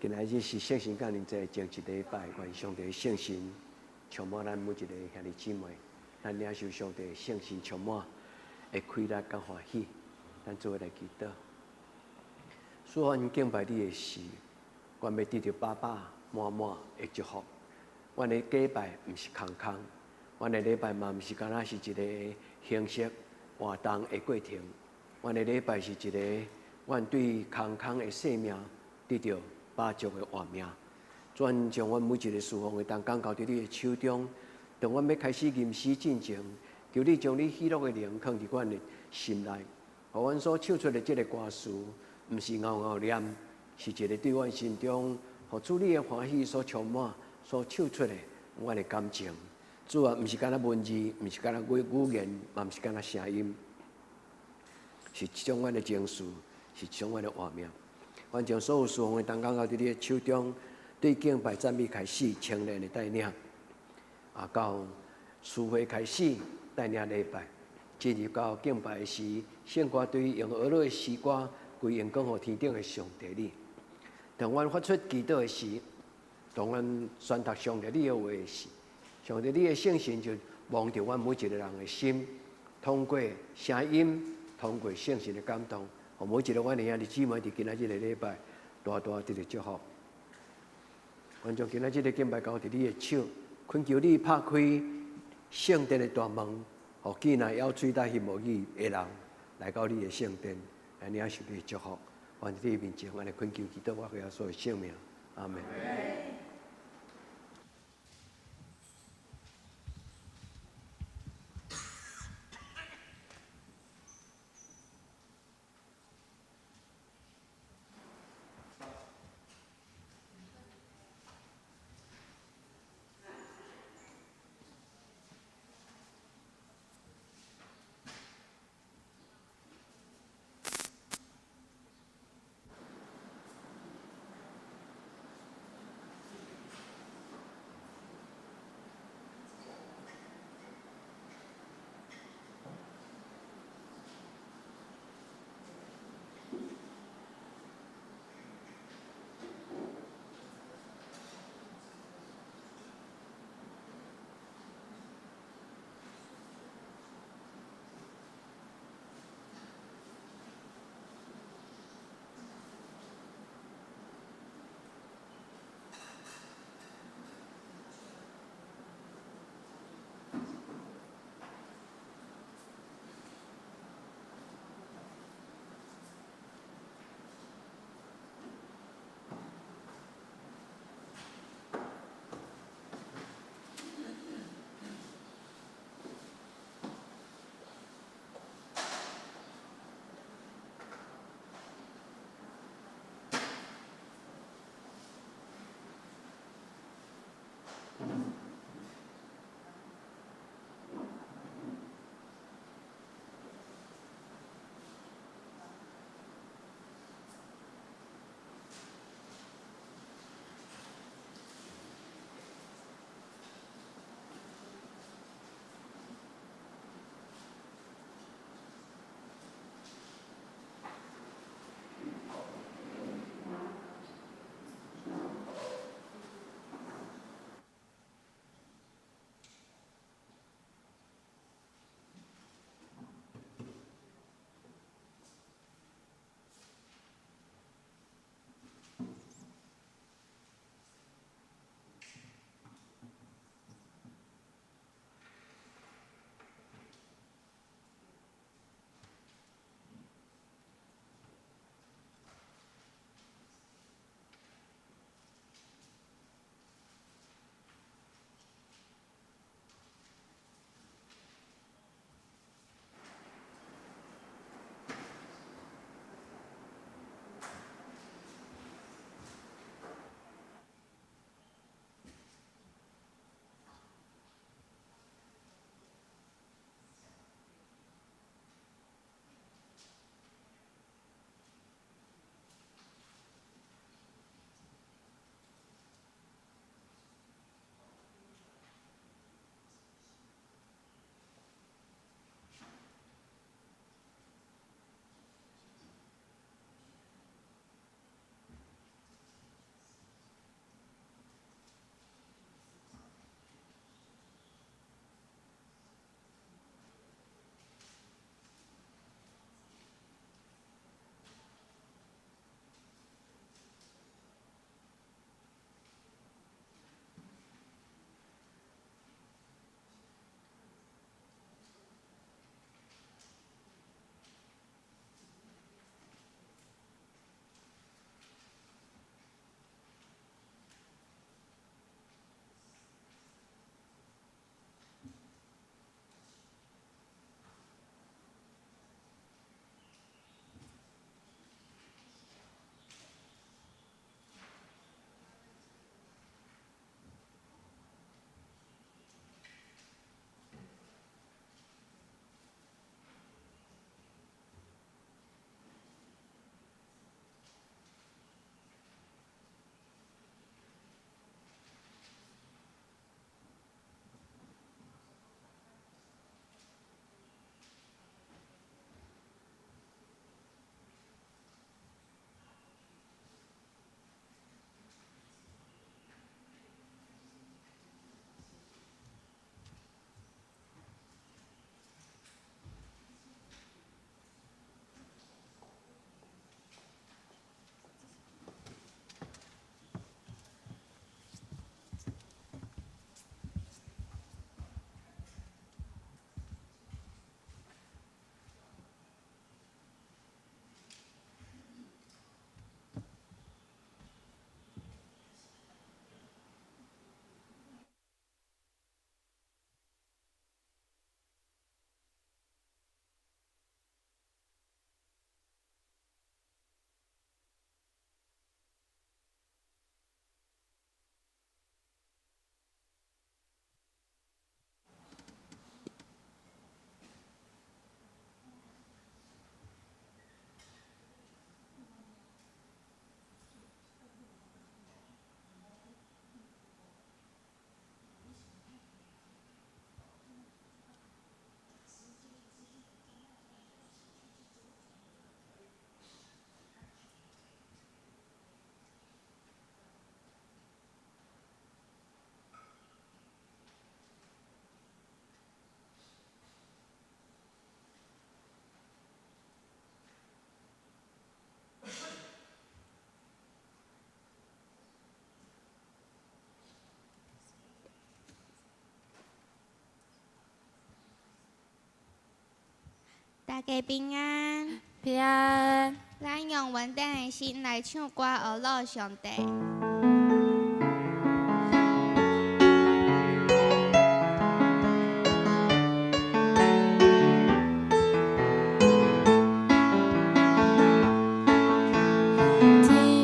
今仔日是聖神降臨節前一禮拜，願上帝聖神充滿咱每一個兄弟姊妹，咱領受上帝聖神充滿的快樂佮歡喜，咱做伙來祈禱。主，阮敬拜你的時，阮欲得著飽飽滿滿的祝福。阮的禮拜毋是空空，阮的禮拜嘛毋是干焦是一个形式活動的過程。阮的禮拜是一个阮對空空的生命得著飽足的活命。主，阮將阮每一个事奉的同工交佇你的手中，當阮欲開始吟詩進前，求你將你喜樂的靈囥佇阮的心內，予阮所唱出的這个歌詞，毋是𠢕𠢕念，是一个對阮心中，予主你的歡喜所充滿，所唱出的阮的感情。主啊，毋是干焦文字，毋是干焦語言，嘛毋是干焦聲音，是一種阮的情緒，是一種阮的活命。阮將所有事奉的同工交佇你的手中，對敬拜讚美開始，青年的帶領，啊，到聚會開始帶領禮拜，進入到敬拜時，聖歌隊用和樂的詩歌歸榮光予天頂的上帝你。當阮發出祈禱的時，當阮宣讀上帝你的話時，上帝你的聖神就摸著阮每一個人的心，通過聲音，通過聖神的感動，予每一個阮的兄弟姊妹佇今仔日的禮拜，大大得著祝福。阮將今仔日的敬拜交佇你的手，懇求你拍開聖殿的大門，予見若枵喙焦心無語的人來到你的聖殿，來領受你的祝福。願佇你面前，按呢懇求祈禱，我耶穌的聖名，阿門。大家平安。平安。咱用穩定的心來唱歌，學樂上帝。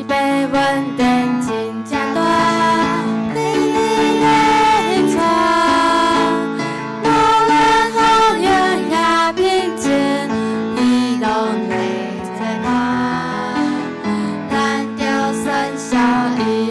天父恩典真正大，你的帶，無論風雨也平靜，伊攏會做伴。咱著信守伊的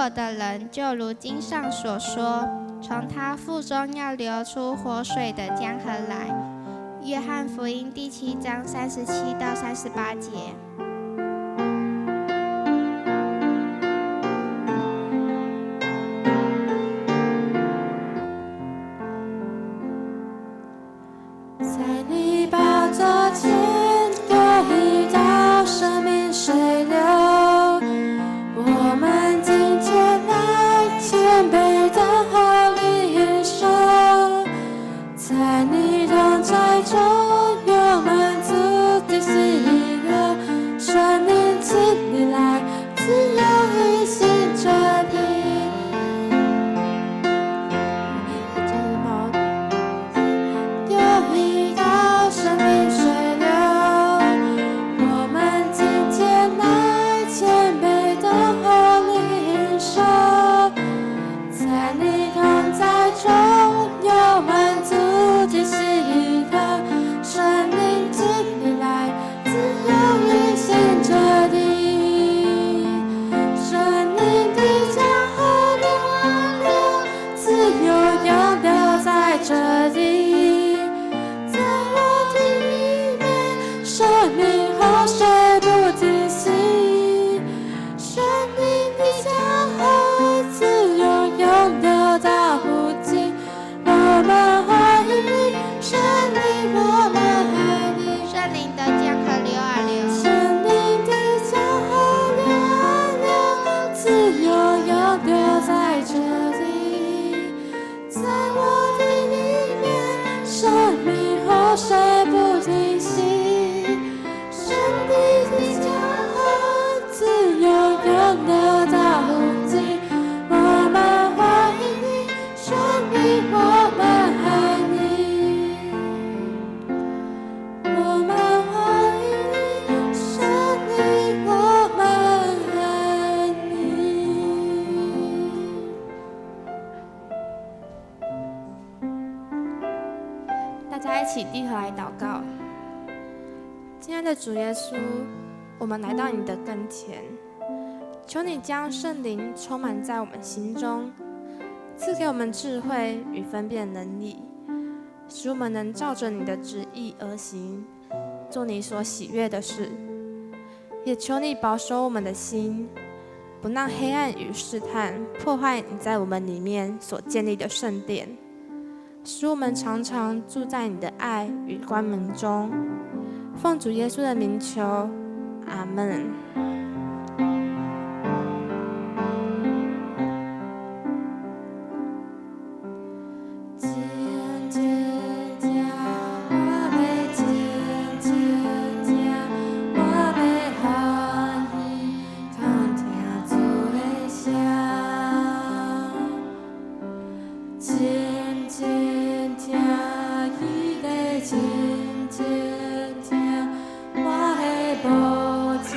我的人，就如經上所說，從他腹中要流出活水的江河來。約翰福音第七章37到38節。在你寶座前有一道生命水流，我們今天來謙卑等候領受，在你同在中有滿足的喜樂，聖靈請你來，自由運行這地。有一道生命水流，我們今天來謙卑等候領受，在你同在中有滿足的喜樂，聖靈請你來，自由運行這地，生命的江河流啊流，自由湧流在這地。在我的裡面，生命活水不停息，生命的江河自由湧流到無盡。我們歡迎你，聖靈，我們愛你。聖靈的江河流啊流，生命的江河流啊流，自由湧流在這地，在我的裡面，生命活水不停息，生命的江河自由湧流到無盡。我們歡迎你，聖靈，我們愛你。我們歡迎你，聖靈，我們愛你。大家一起低頭來禱告。親愛的主耶穌，我們來到你的跟前，求你將聖靈充滿在我們心中，賜給我們智慧與分辨能力，使我們能照着你的旨意而行，做你所喜悅的事。也求你保守我們的心，不讓黑暗與試探破壞你在我們裡面所建立的聖殿，使我們常常住在你的愛與光明中。奉主耶穌的名求，阿門。靜靜聽，我欲靜靜聽，我欲歡喜，通聽主的聲。靜靜聽，伊咧靜靜聽，我的無車。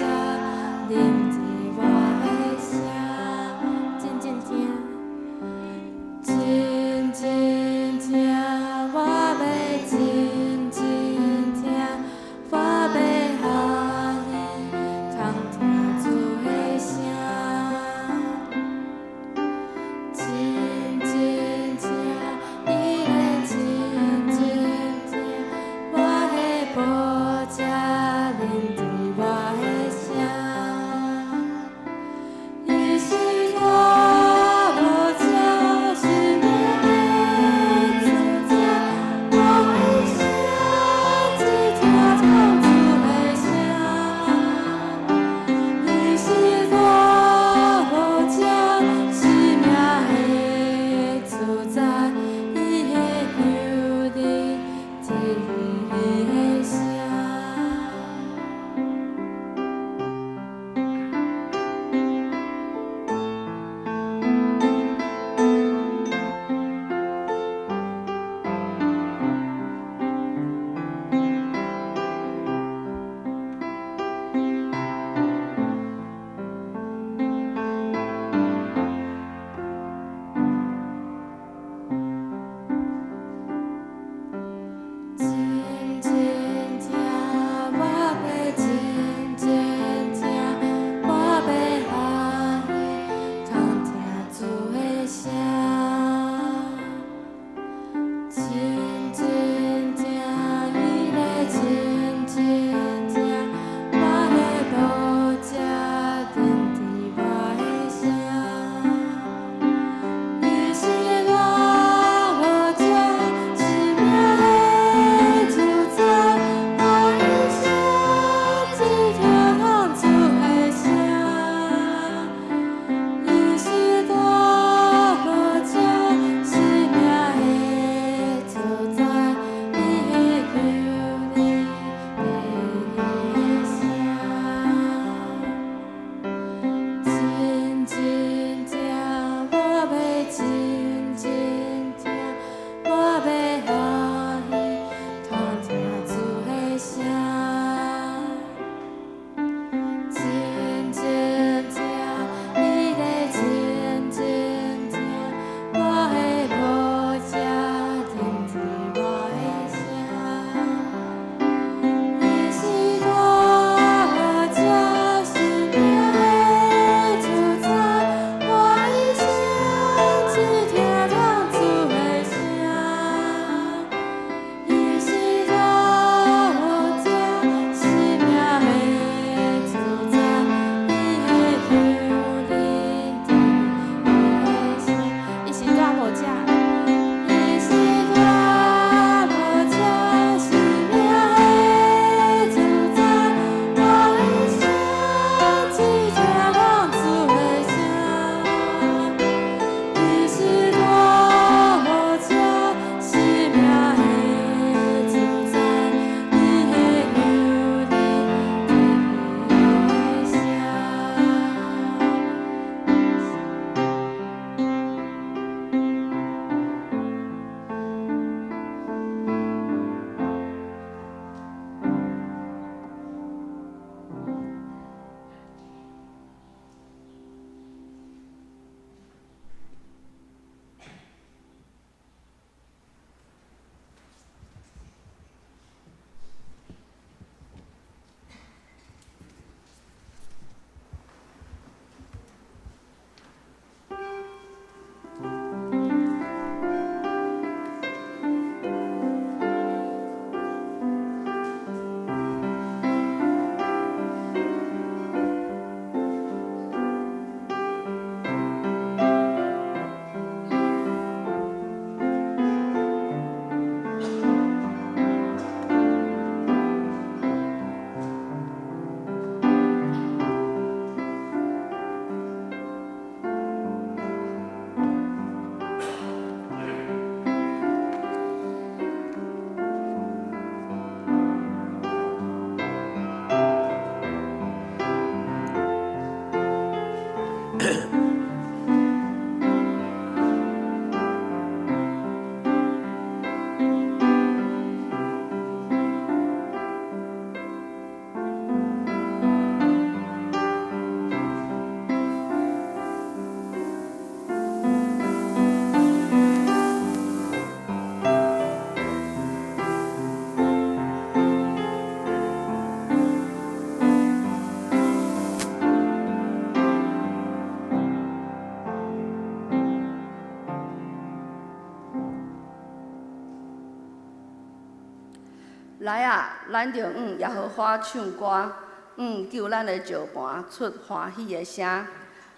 來啊，咱著向耶和華唱歌，向救咱的石磐出歡喜的聲。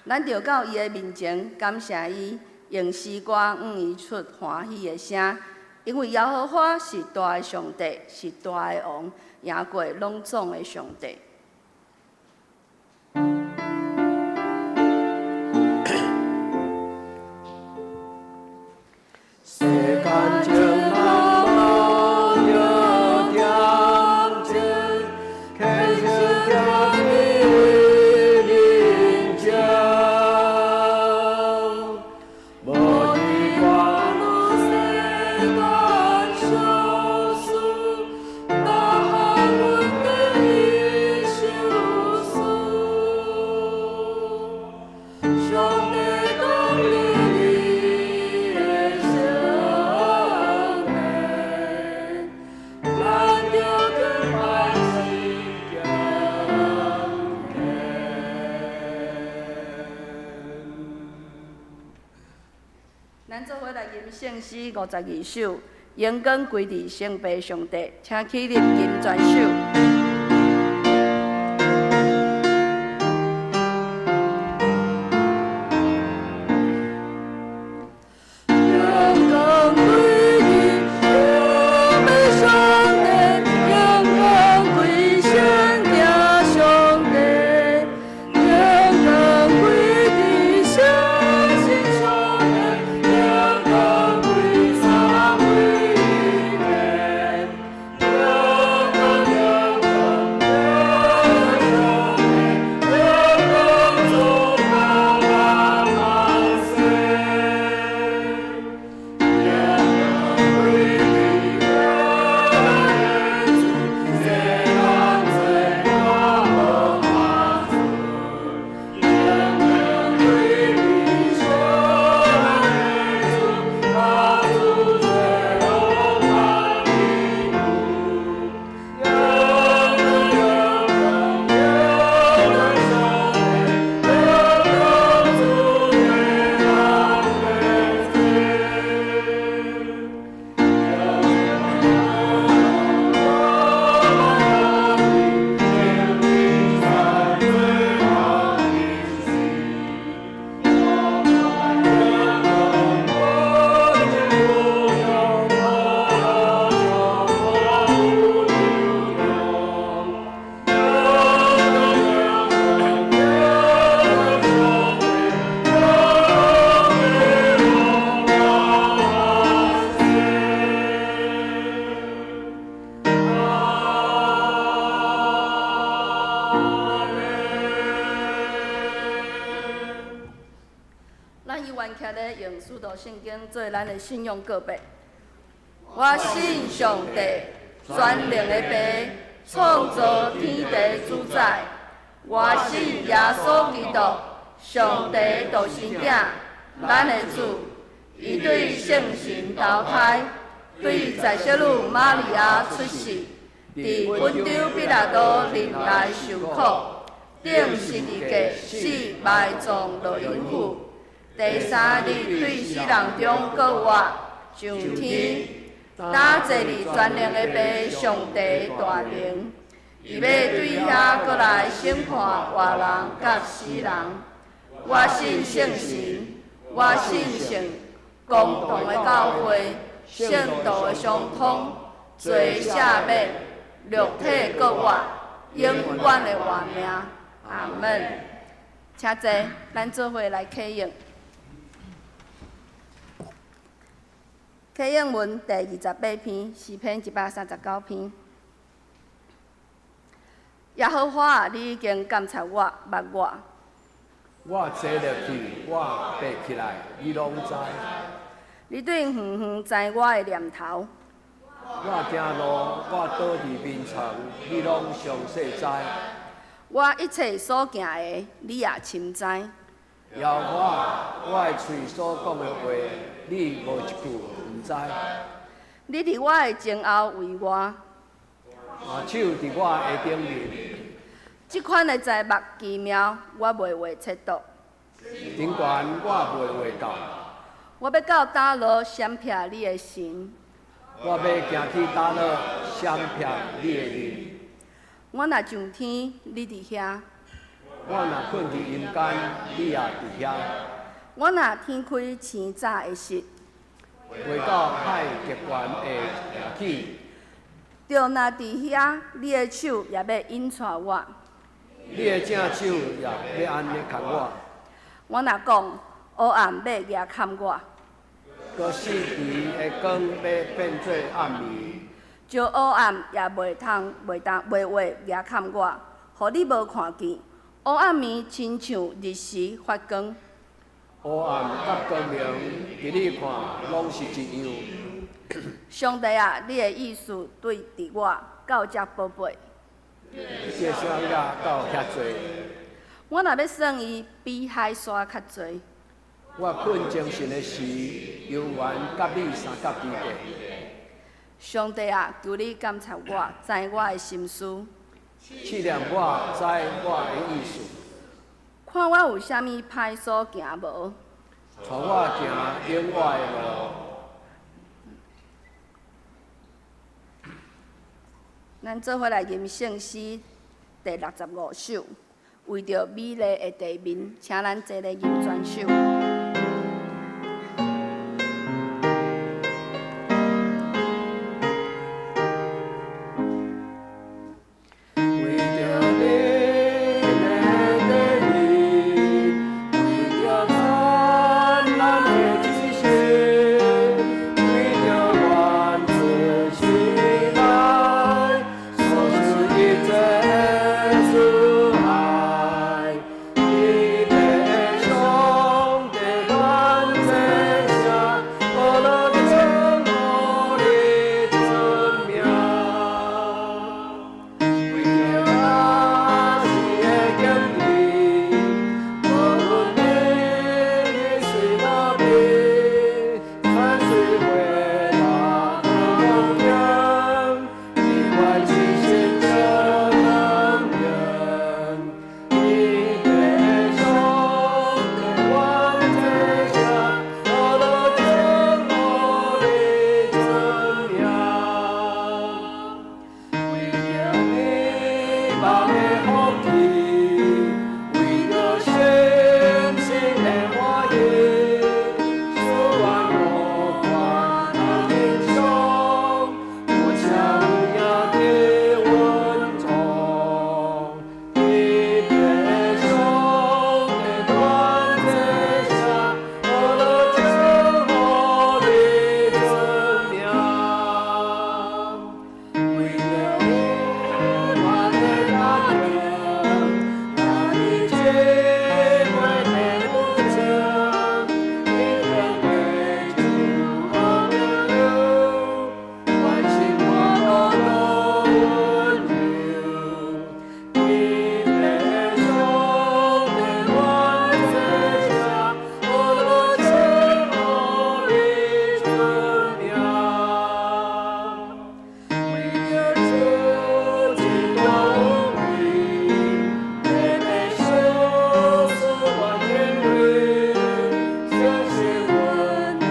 咱著到伊的面前感謝伊，用詩歌向伊出歡喜的聲。因為耶和華是大的上帝，是大的王，贏過攏總的上帝。世間情茫茫著恬靜，虔誠徛佇面前，無一掛世間小事，哪含阮的心事？上帝降臨你的聖殿，咱著敬拜神敬虔。咱做伙來吟聖詩52首，榮光歸佇聖父上帝，請起立吟全首。榮光歸佇聖父上帝，榮光歸聖子上帝，榮光歸佇聖神上帝，榮光歸三位一體，榮光榮光榮上帝，榮光主到萬萬世。榮光歸佇咱的主，世間罪我無法子。榮光歸佇上的主，他主罪攏萬民。榮光榮光榮上帝，榮光主的萬世。咱猶原徛咧用使徒聖經做咱的信仰告白。我信上帝，全能的父，創造天地主宰。我信耶穌基督，上帝獨生囝，咱的主。伊對聖神投胎，對在聖女瑪利亞出世，佇本丟彼拉多任內受苦，釘十字架死埋葬落陰府。第三日對死人中復活，上天，擔坐佇全能的父上帝大能，伊欲對遐閣來審判活人佮死人。我信聖神，我信聖公同的教會，聖徒的相通，罪赦免，肉體復活，永遠的活命。阿門。請坐，咱做伙來啟應。啟應文第28篇，詩篇139篇。耶和華，你已經監察我，捌我。我坐落去，我爬起來，你攏知。你對遠遠知我的念頭。我行路，我倒佇眠床，你攏詳細知。我一切所行的，你也深知。耶和華，我的喙所講的話，你無一句毋知。你佇我的前後圍我，手佇我的頂面。這款的災禍奇妙，我袂話切度。頂懸我袂話到。我欲到佗落閃避你的神？我欲行去佗落閃避你的面。我若上天，你佇遐；我若睏佇陰間，你也佇遐。我若天開星早的翼，飛到海極懸的去，就若佇遐，你的手也欲引帶我。你的正手也欲按呢牽我。我若講，黑暗欲夯崁我，閣四圍的光欲變做暗暝。就黑暗也袂通袂當袂會夯崁我，予你無看見。黑暗暝親像日時發光。黑暗佮光明，佇你看攏是一樣。上帝啊，你的意思對佇我到遮寶貝。你的聲音到遐濟。我若欲算伊，比海沙較濟。我睏精神的時，猶原佮你相仝佇咧。上帝啊，求你監察我，知我的心思。試驗我，知我的意思。看我有啥物歹所行無？帶我行永活的路。咱做伙來吟聖詩第65首，為著美麗的地面，請咱齊來吟全首。為著美麗的地面，為著燦爛的知識，為著原子時代所賜一切慈愛，天父上帝萬祭司，何樂稱呼你尊名。為著亞時的景致，無論美麗雖無比，山水畫大風景，只願痴心相應。天父上帝萬祭司，何樂稱呼你尊名。為著美夢的福氣，為著神聖的歡喜，思願無權欣賞，有車有影佇阮中。天父上帝萬祭司，何樂稱呼你尊名。為著永遠的家庭，兄弟姊妹的友情，天地就好流，關心我多溫柔。天父上帝萬祭司，何樂稱呼你尊名。為著主這大恩惠，白白賞賜我天惠，相信阮的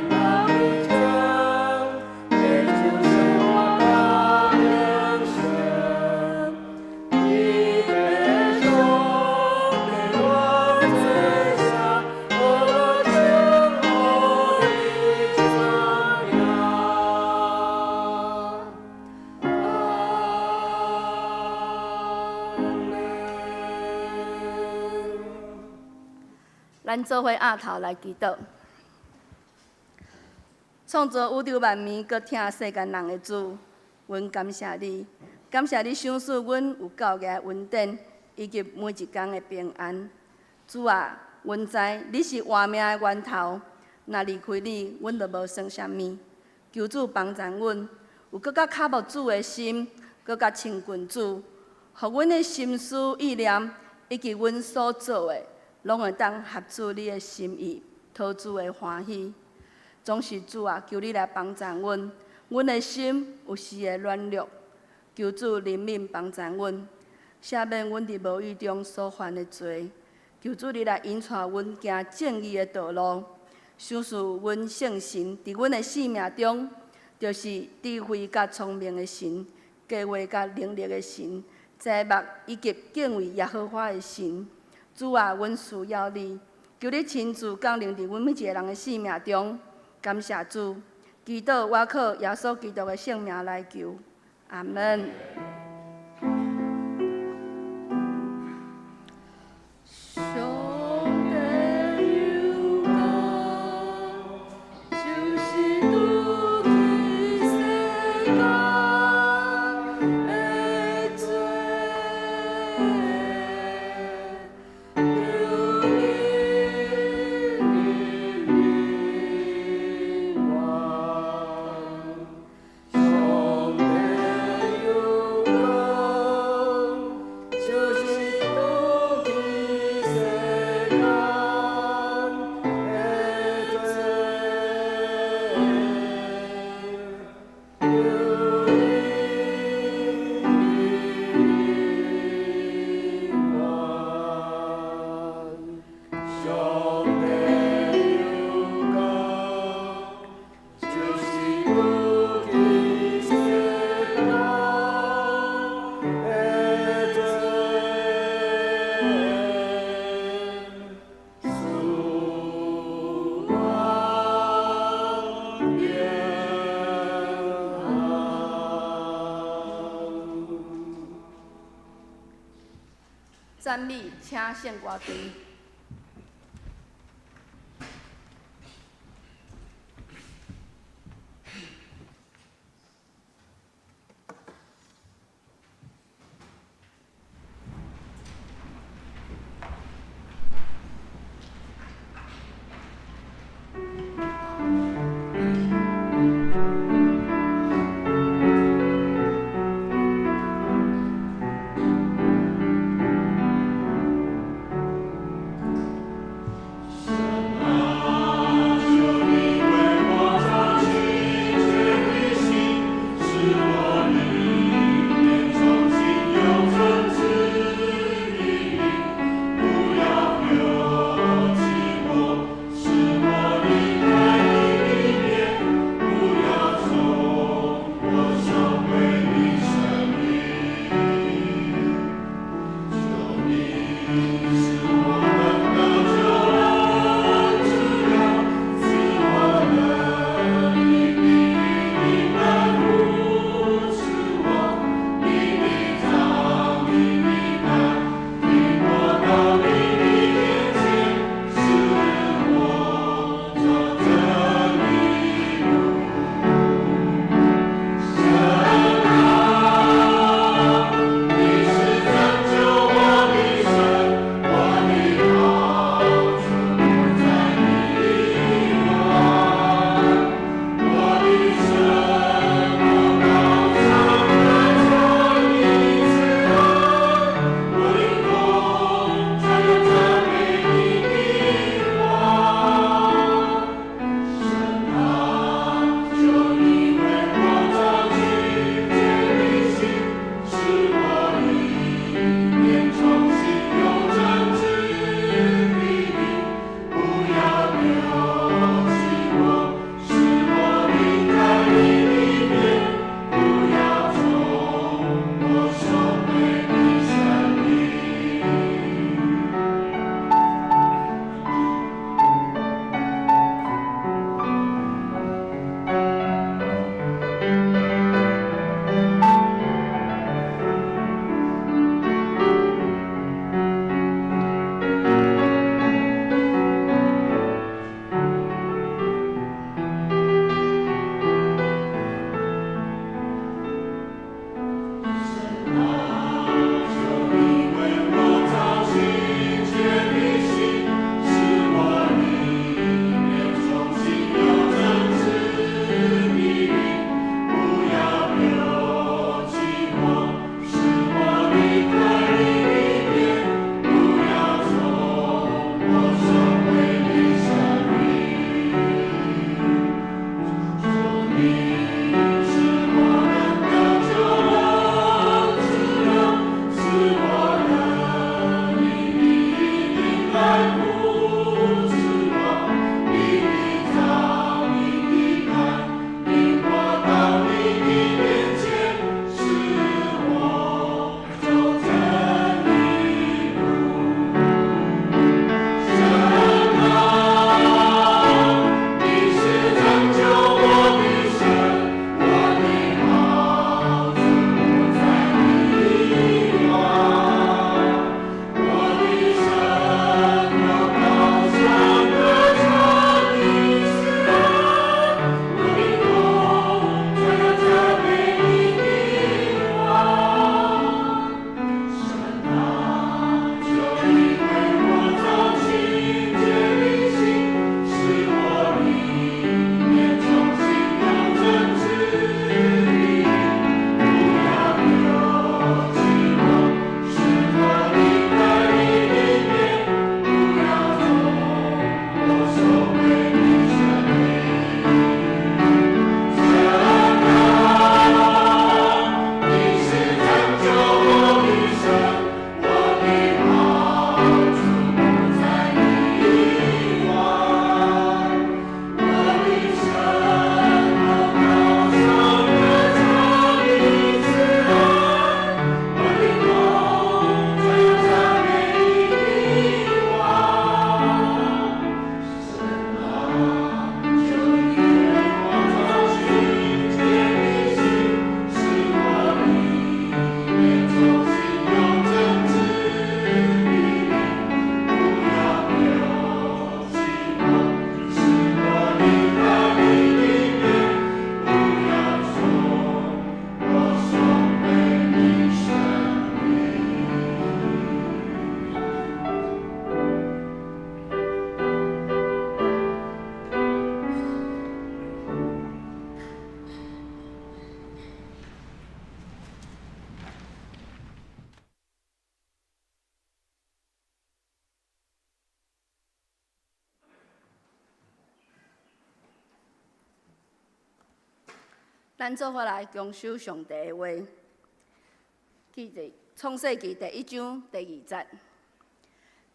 愛情，地球生活甲靈生。天父上帝萬祭司，何樂稱呼你尊名。阿們。咱做伙仰頭來祈禱。創造宇宙萬物，閣疼世間人的主，阮感謝你，感謝你賞賜阮有夠額的恩典，以及每一工的平安。主啊，阮知你是活命的源頭，若離開你，阮就無算啥物。求主幫助阮，有閣較靠慕主的心，閣較親近主，予阮的心思意念以及阮所做的，攏會當合主你的心意，討主的歡喜。總是主啊，求你來幫助阮，阮的心有時會軟弱，求主憐憫幫助阮，赦免阮佇無意中所犯的罪。求主你來引帶阮行正義的道路，賞賜阮聖神佇阮的生命中，就是智慧佮聰明的神，計劃佮能力的神，知目以及敬畏耶和華的神。主啊，阮需要你，求你親自降臨佇阮每一个人的生命中。感謝主，祈禱我靠耶穌基督的聖名來求，阿門。上帝有光，就是除去世間的罪。求你憐憫我。上帝有光，就是除去世間的罪。求你憐憫我。上帝有光，就是除去世間的罪。賜我平安。讚美，請聖歌隊。求你為我造清潔的心，使我裡面重新有正直的靈。不要丟棄我，使我離開你的面，不要從我收回你聖靈。求你使我能得救恩之糧，賜我能力的靈來扶持我，你的杖，你的竿，領我到你的面前，使我走真理路。神啊，你是拯救我的神，我的好處不在你以外。我的神，我高唱歌求你慈愛，我的口常有讚美你的話。神啊，求你為我造清潔的心，使我裡面重新有正直的靈。不要丟棄我，使我離開你的面，不要從我收回你聖靈。神啊，求你為我造清潔的心，使我裡面重新有正直的靈。不要丟棄我，使我離開你的面，不要從我收回你聖靈。求你使我能得救恩之糧，咱做伙來共守上帝的話，記佇創世記第一章第二節。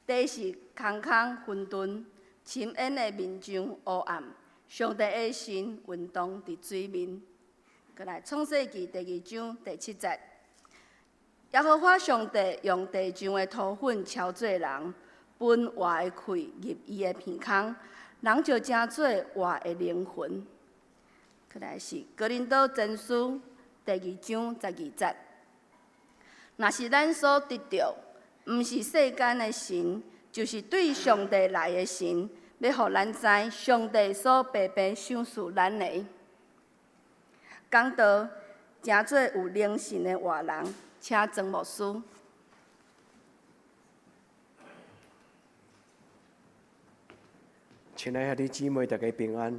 地是空空混沌，深淵的面上烏暗，上帝的神運動佇水面。閣來創世記第二章第七節。耶和華上帝用地上的塗粉敲做人，分活的氣入伊的鼻孔，人就成做活的靈魂。閣來是哥林多前書第二章十二節。若是咱所得著，毋是世間的神，就是對上帝來的神，欲予咱知上帝所白白賞賜咱的。講道成做有靈性的活人，請莊牧師。親愛的兄弟姊妹，大家平安。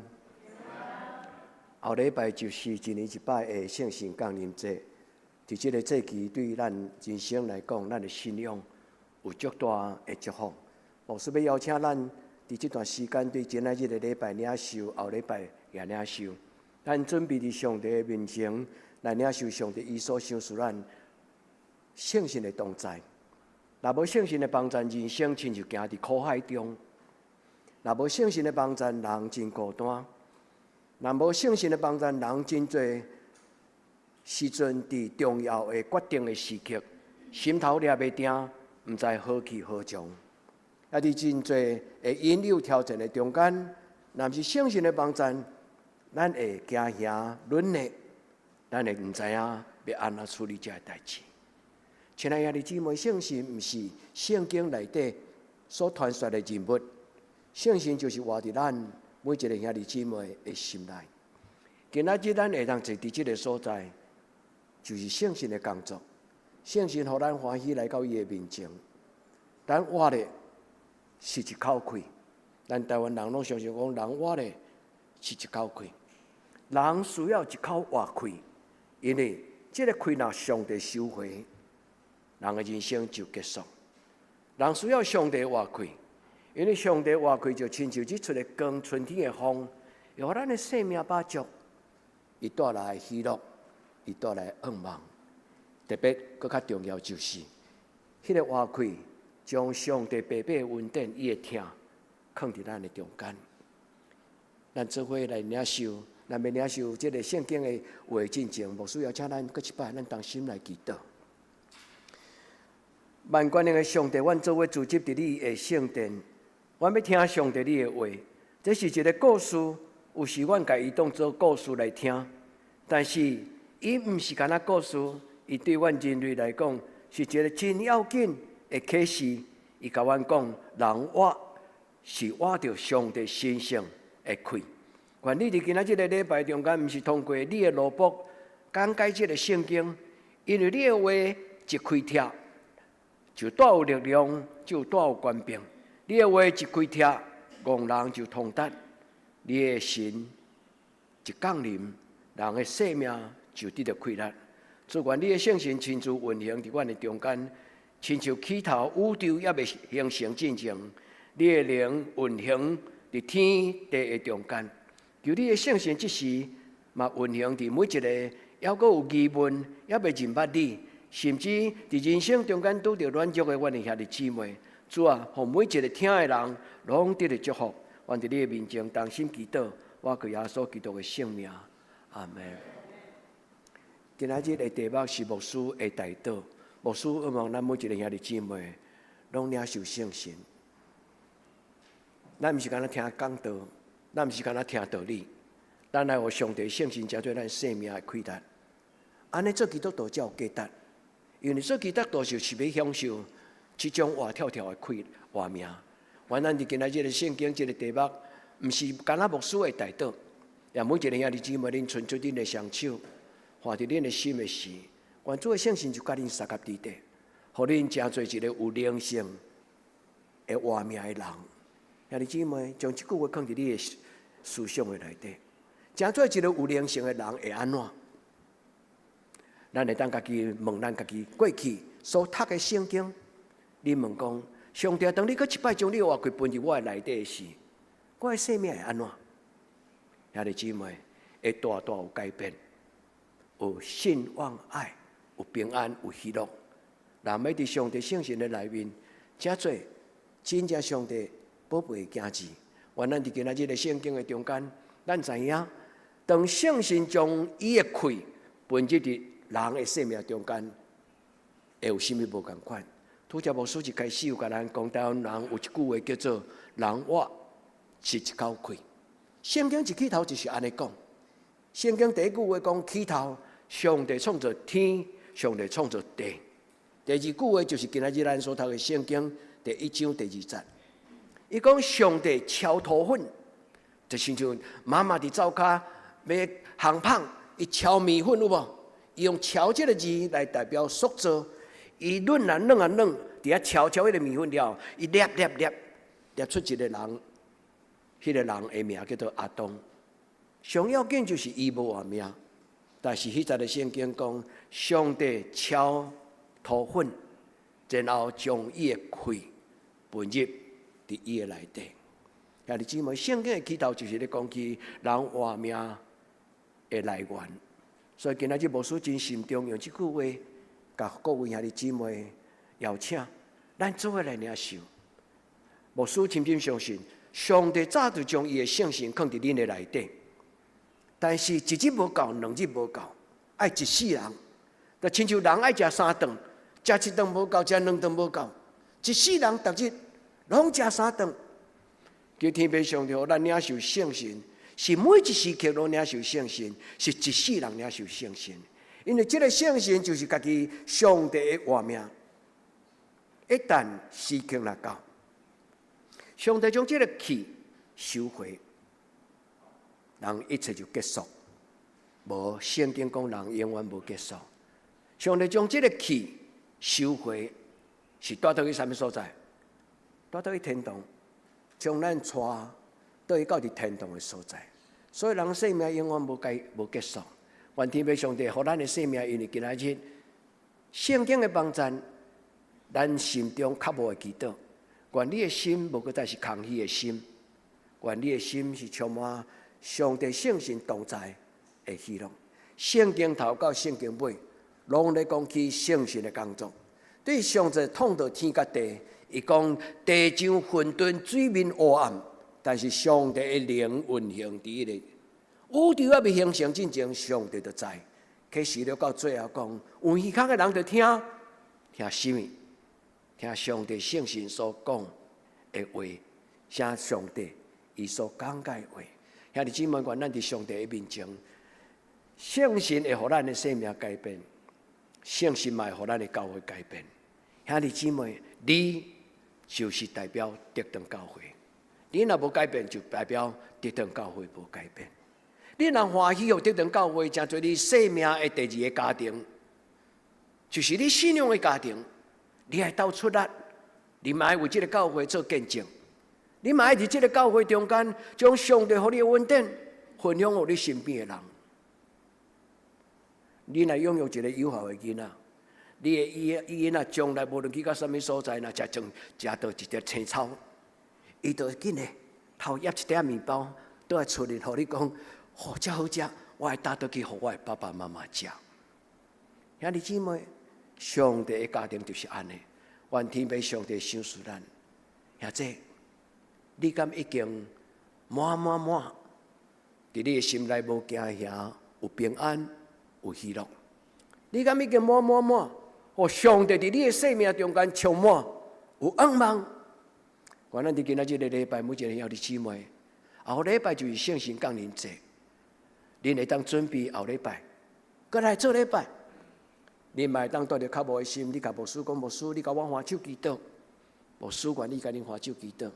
後禮拜就是一年一擺的聖神降臨節。佇這个節期，對咱人生來講，咱的信仰有足大的祝福。牧師欲邀請咱佇這段時間，對今仔日的禮拜領受，後禮拜也領受。咱準備佇上帝的面前來領受上帝伊所賞賜咱聖神的同在。若無聖神的幫助，人生親像行佇苦海中；若無聖神的幫助，人真孤單；若無聖神的幫助，人真濟時陣佇重要的決定的時刻，心頭抓袂定，毋知何去何從。啊，佇真濟的引誘挑戰的中間，若毋是聖神的幫助，咱會驚嚇軟弱，咱會毋知影欲按怎處理這个代誌。親愛的兄弟姊妹，聖神毋是聖經內底所傳說的人物，聖神就是活佇咱每一個兄弟姊妹的心內。今仔日咱會當坐佇這个所在，就是聖神的工作。聖神予咱歡喜來到伊的面前，咱活的是一口氣。咱台灣人攏常常講，人活的是一口氣。人需要一口活氣，因為這个氣若上帝收回，人的人生就結束。人需要上帝活氣，因為上帝活氣就親像這出的光，春天的風，會予咱的生命飽足，伊帶來的喜樂，伊帶來的願望。特別閣較重要就是，彼个活氣將上帝白白的恩典，伊的疼，囥佇咱的中間。咱做伙來領受，咱欲領受這个聖經的話進前，牧師邀請咱閣一擺，咱同心來祈禱。萬全能的上帝，阮做伙聚集佇你的聖殿，阮欲聽上帝你的話。這是一个故事，有時阮共伊當做故事來聽，但是伊毋是干焦故事，伊對阮人類來講是一个真要緊的啟示。伊共阮講，人活是活著上帝神聖的氣。願你佇今仔這个禮拜中間，毋是通過你的蘿蔔講解這个聖經，因為你的話一開帖，就帶有力量，就帶有權柄。你的話一開帖，戇人就通達。你的神一降臨，人的生命就得著氣力。主，願你的聖神親自運行佇阮的中間，親像起頭宇宙猶未形成進前，你的靈運行佇天地的中間。求你的聖神這時嘛運行佇每一个猶閣有疑問、猶未認捌你，甚至佇人生中間拄著軟弱的阮的兄弟姊妹。主啊，予每一个聽的人攏得著祝福。願佇你的面前同心祈禱，我靠耶穌基督的聖名，阿門。今仔日的題目是牧師的代禱。牧師希望咱每一个兄弟姊妹攏領受聖神。咱毋是干焦聽講道，咱毋是干焦聽道理，咱來予上帝聖神成做咱生命的氣力。按呢做基督徒才有價值，因為做基督徒就是欲享受這種活跳跳的氣活命。願咱佇今仔日的聖經這个題目，毋是干焦牧師的代禱，也每一个兄弟姊妹，恁伸出恁的雙手，看佇恁的心的時，願主的聖神就共恁相佮佇底，予恁成做一个有靈性的活命的人。兄弟姊妹，將這句話囥佇你的思想的內底，成做一个有靈性的人會按怎？咱會當家己問咱家己過去所讀的聖經，你問講，上帝，當你閣一擺將你的活氣分佇我的內底時，我的生命會按怎？兄弟姊妹，會大大有改變。有信望愛，有平安，有喜樂。人欲佇上帝聖神的內面，成做真正上帝寶貝的囝兒。願咱佇今仔日的聖經的中間，咱知影，當聖神將伊的氣噴入佇人的生命中間，會有啥物無仝款？拄才牧師一開始有共咱講，臺灣人有一句話叫做“人活是一口氣”。聖經一起頭就是按呢講。聖經第一句話講起頭，上帝創造天，上帝創造地。第二句話就是今仔日咱所讀的聖經第一章第二節。伊講上帝敲塗粉，就親像媽媽佇灶跤欲烘麭，伊敲麵粉有無？伊用敲這个字來代表塑造，伊攆啊軟啊軟，佇遐敲敲彼个麵粉了，伊捏捏捏捏出一个人，彼个人的名叫做亞當。上要緊就是伊無活命，但是彼節的聖經講，上帝敲塗粉，然後將伊的氣噴入佇伊的內底。兄弟姊妹，聖經的起頭就是咧講起人活命的來源。所以今仔日牧師真慎重用這句話，共各位兄弟姊妹邀請，咱做伙來領受。牧師深深相信，上帝早就將伊的聖神囥佇恁的內底。但是，一日無夠，兩日無夠，愛一世人。就親像人愛食三頓，食一頓無夠，食兩頓無夠，一世人逐日攏食三頓。求天父上帝予咱領受聖神，是每一時刻攏領受聖神，是一世人領受聖神。因為這个聖神就是家己上帝的活命。一旦時刻若到，上帝將這个氣收回，人一切就結束。無聖經講人永遠無結束。上帝將這个氣收回，是帶倒去啥物所在？帶倒去天堂，將咱帶倒去到佇天堂的所在。所以人生命永遠無解無結束。願天父上帝予咱的生命，因為今仔日聖經的幫贊，咱心中較無會祈禱。願你的心無閣再是空虛的心，願你的心是充滿上帝聖神同在的喜樂。聖經頭到聖經尾，攏咧講起聖神的工作。對上帝創造天佮地，伊講地像混沌，水面黑暗，但是上帝的靈運行佇彼个宇宙猶未形成之前，上帝就在。啟示錄到最後講，有耳孔的人就聽，聽啥物？聽上帝聖神所講的話，寫上帝伊所講解的話。兄弟姊妹，願咱佇上帝的面前，聖神會予咱的生命改變，聖神嘛會予咱的教會改變。兄弟姊妹，你就是代表得勝教會。你若無改變，就代表得勝教會無改變。你若歡喜予得勝教會，成做你生命的第二個家庭，就是你信仰的家庭。你愛鬥出力，你嘛愛為這个教會做見證，你嘛愛佇這个教會中間，將上帝予你的恩典分享予你身邊的人。你若擁有一个有效的囡仔，你的伊囡仔將來無論去到啥物所在，若食種食著一條青草，伊就緊的偷挹一塊麵包，倒來厝裡予你講，好食好食，我會帶倒去予我的爸爸媽媽食。兄弟姊妹，上帝的家庭就是按呢，願天父上帝賞賜咱。兄弟，你敢已經滿滿滿，佇你的心內無驚嚇，有平安，有喜樂？你敢已經滿滿滿，予上帝佇你的生命中間充滿，有仰望？願咱佇今仔這个禮拜，每一个兄弟姊妹，後禮拜就是聖神降臨節，恁會當準備後禮拜，閣來做禮拜。恁嘛會當帶著渴慕的心，你共牧師講，牧師，你共我橫手祈禱，牧師願意共恁橫手祈禱。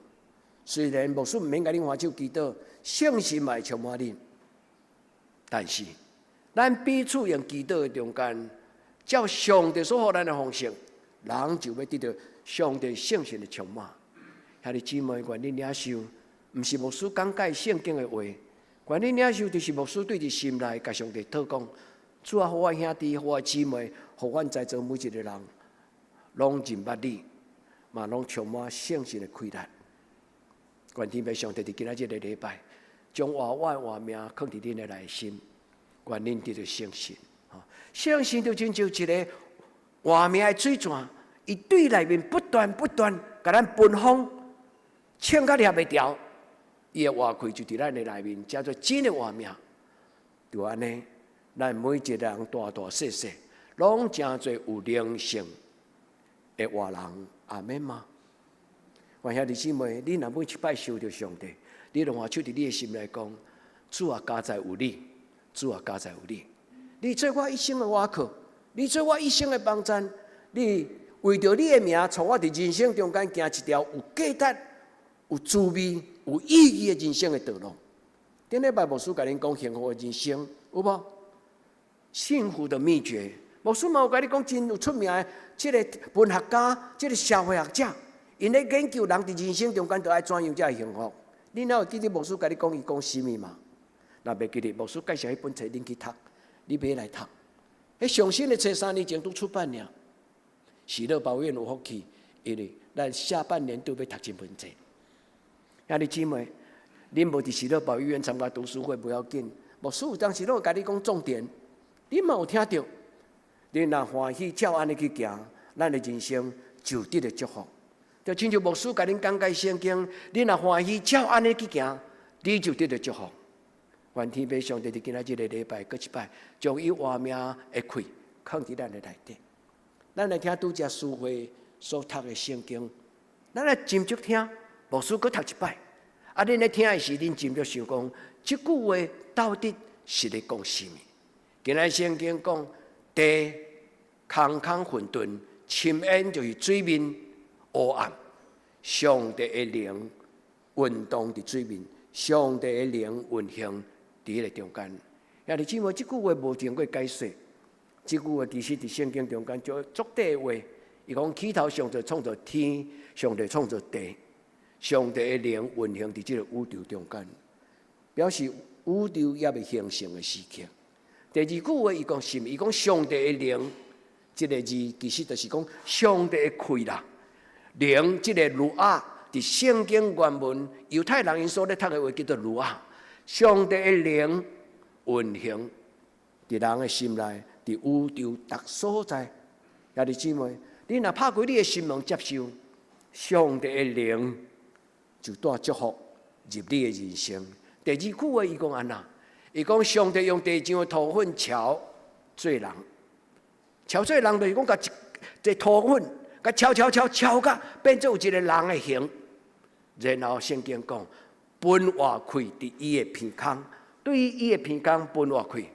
雖然牧師毋免共恁橫手祈禱，聖神嘛會充滿恁。但是，咱彼此用祈禱的中間，照上帝所予咱的方式，人就欲得著上帝聖神的充滿。兄弟姊妹，願恁領受，毋是牧師講解聖經的話，願恁領受就是牧師對佇心內共上帝禱講。主啊，予我兄弟，予我姊妹，予阮在座每一个人，攏認捌你，嘛攏充滿聖神的氣力。願天父上帝佇今仔這个禮拜，將活我的活命囥佇恁的內心，願恁得著聖神。聖神就親像一个活命的水泉，伊對內面不斷不斷共咱奔風，衝甲掠袂牢。伊的活氣就佇咱的內面，成做真的活命。就按呢，咱每一个人大大細細，攏成做有靈性的活人。阿們嗎？願兄弟姊妹，你若每一擺想著上帝，你攏會手佇你的心內講：主啊，佳哉有你；主啊，佳哉有你。你做我一生的倚靠，你做我一生的幫贊。你為著你的名，帶我佇人生中間行一條有價值、有滋味、有意義的人生的道路。頂禮拜牧師共恁講幸福的人生，有無？幸福的秘訣，牧師嘛有共你講真有出名的這个文學家、這个社會學者，𪜶咧研究人佇人生中間著愛怎樣才會幸福。你若有記得牧師共你講伊講啥物嗎？若袂記得，牧師介紹彼本冊恁去讀，你買來讀。彼上新的冊3年前拄出版爾，喜樂保院有福氣，因為咱下半年度欲讀這本冊。兄弟姊妹，恁無佇喜樂保育院參加讀書會無要緊，牧師有當時攏會共你講重點，你嘛有聽著。你若歡喜照按呢去行，咱的人生就得著祝福。就親像牧師共恁講解聖經，你若歡喜照按呢去行，你就得著祝福。願天父上帝佇今仔這个禮拜，閣一擺，將伊活命的氣囥佇咱的內底。咱來聽拄才書會所讀的聖經，咱來斟酌聽，牧師閣讀一擺。啊，恁咧聽的時，恁斟酌想講，這句話到底是咧講啥物？今仔聖經講，地空空混沌，深淵就是水面烏暗，上帝的靈運動佇水面，上帝的靈運行佇彼个中間。兄弟姊妹，這句話無經過解說，這句話其實佇聖經中間就足塊話。伊講起頭上帝創造天，上帝創造地，上帝的靈運行佇這个宇宙中間，表示宇宙猶未形成的時刻。第二句話伊講啥物？伊講上帝的靈，這个字其實就是講上帝的氣啦。靈這个 ruach，佇聖經原文猶太人𪜶所咧讀的話叫做 ruach。上帝的靈運行佇人的心內，佇宇宙逐所在。兄弟姊妹，你若拍開你的心門接受上帝的靈，就帶祝福入你的人生。第二句話伊講按怎？伊講上帝用地上的土粉敲做人，敲做人就是講共一个土粉，共敲敲敲敲甲變做有一个人的形。然後聖經講，噴活氣佇伊的鼻孔，對於伊的鼻孔噴活氣，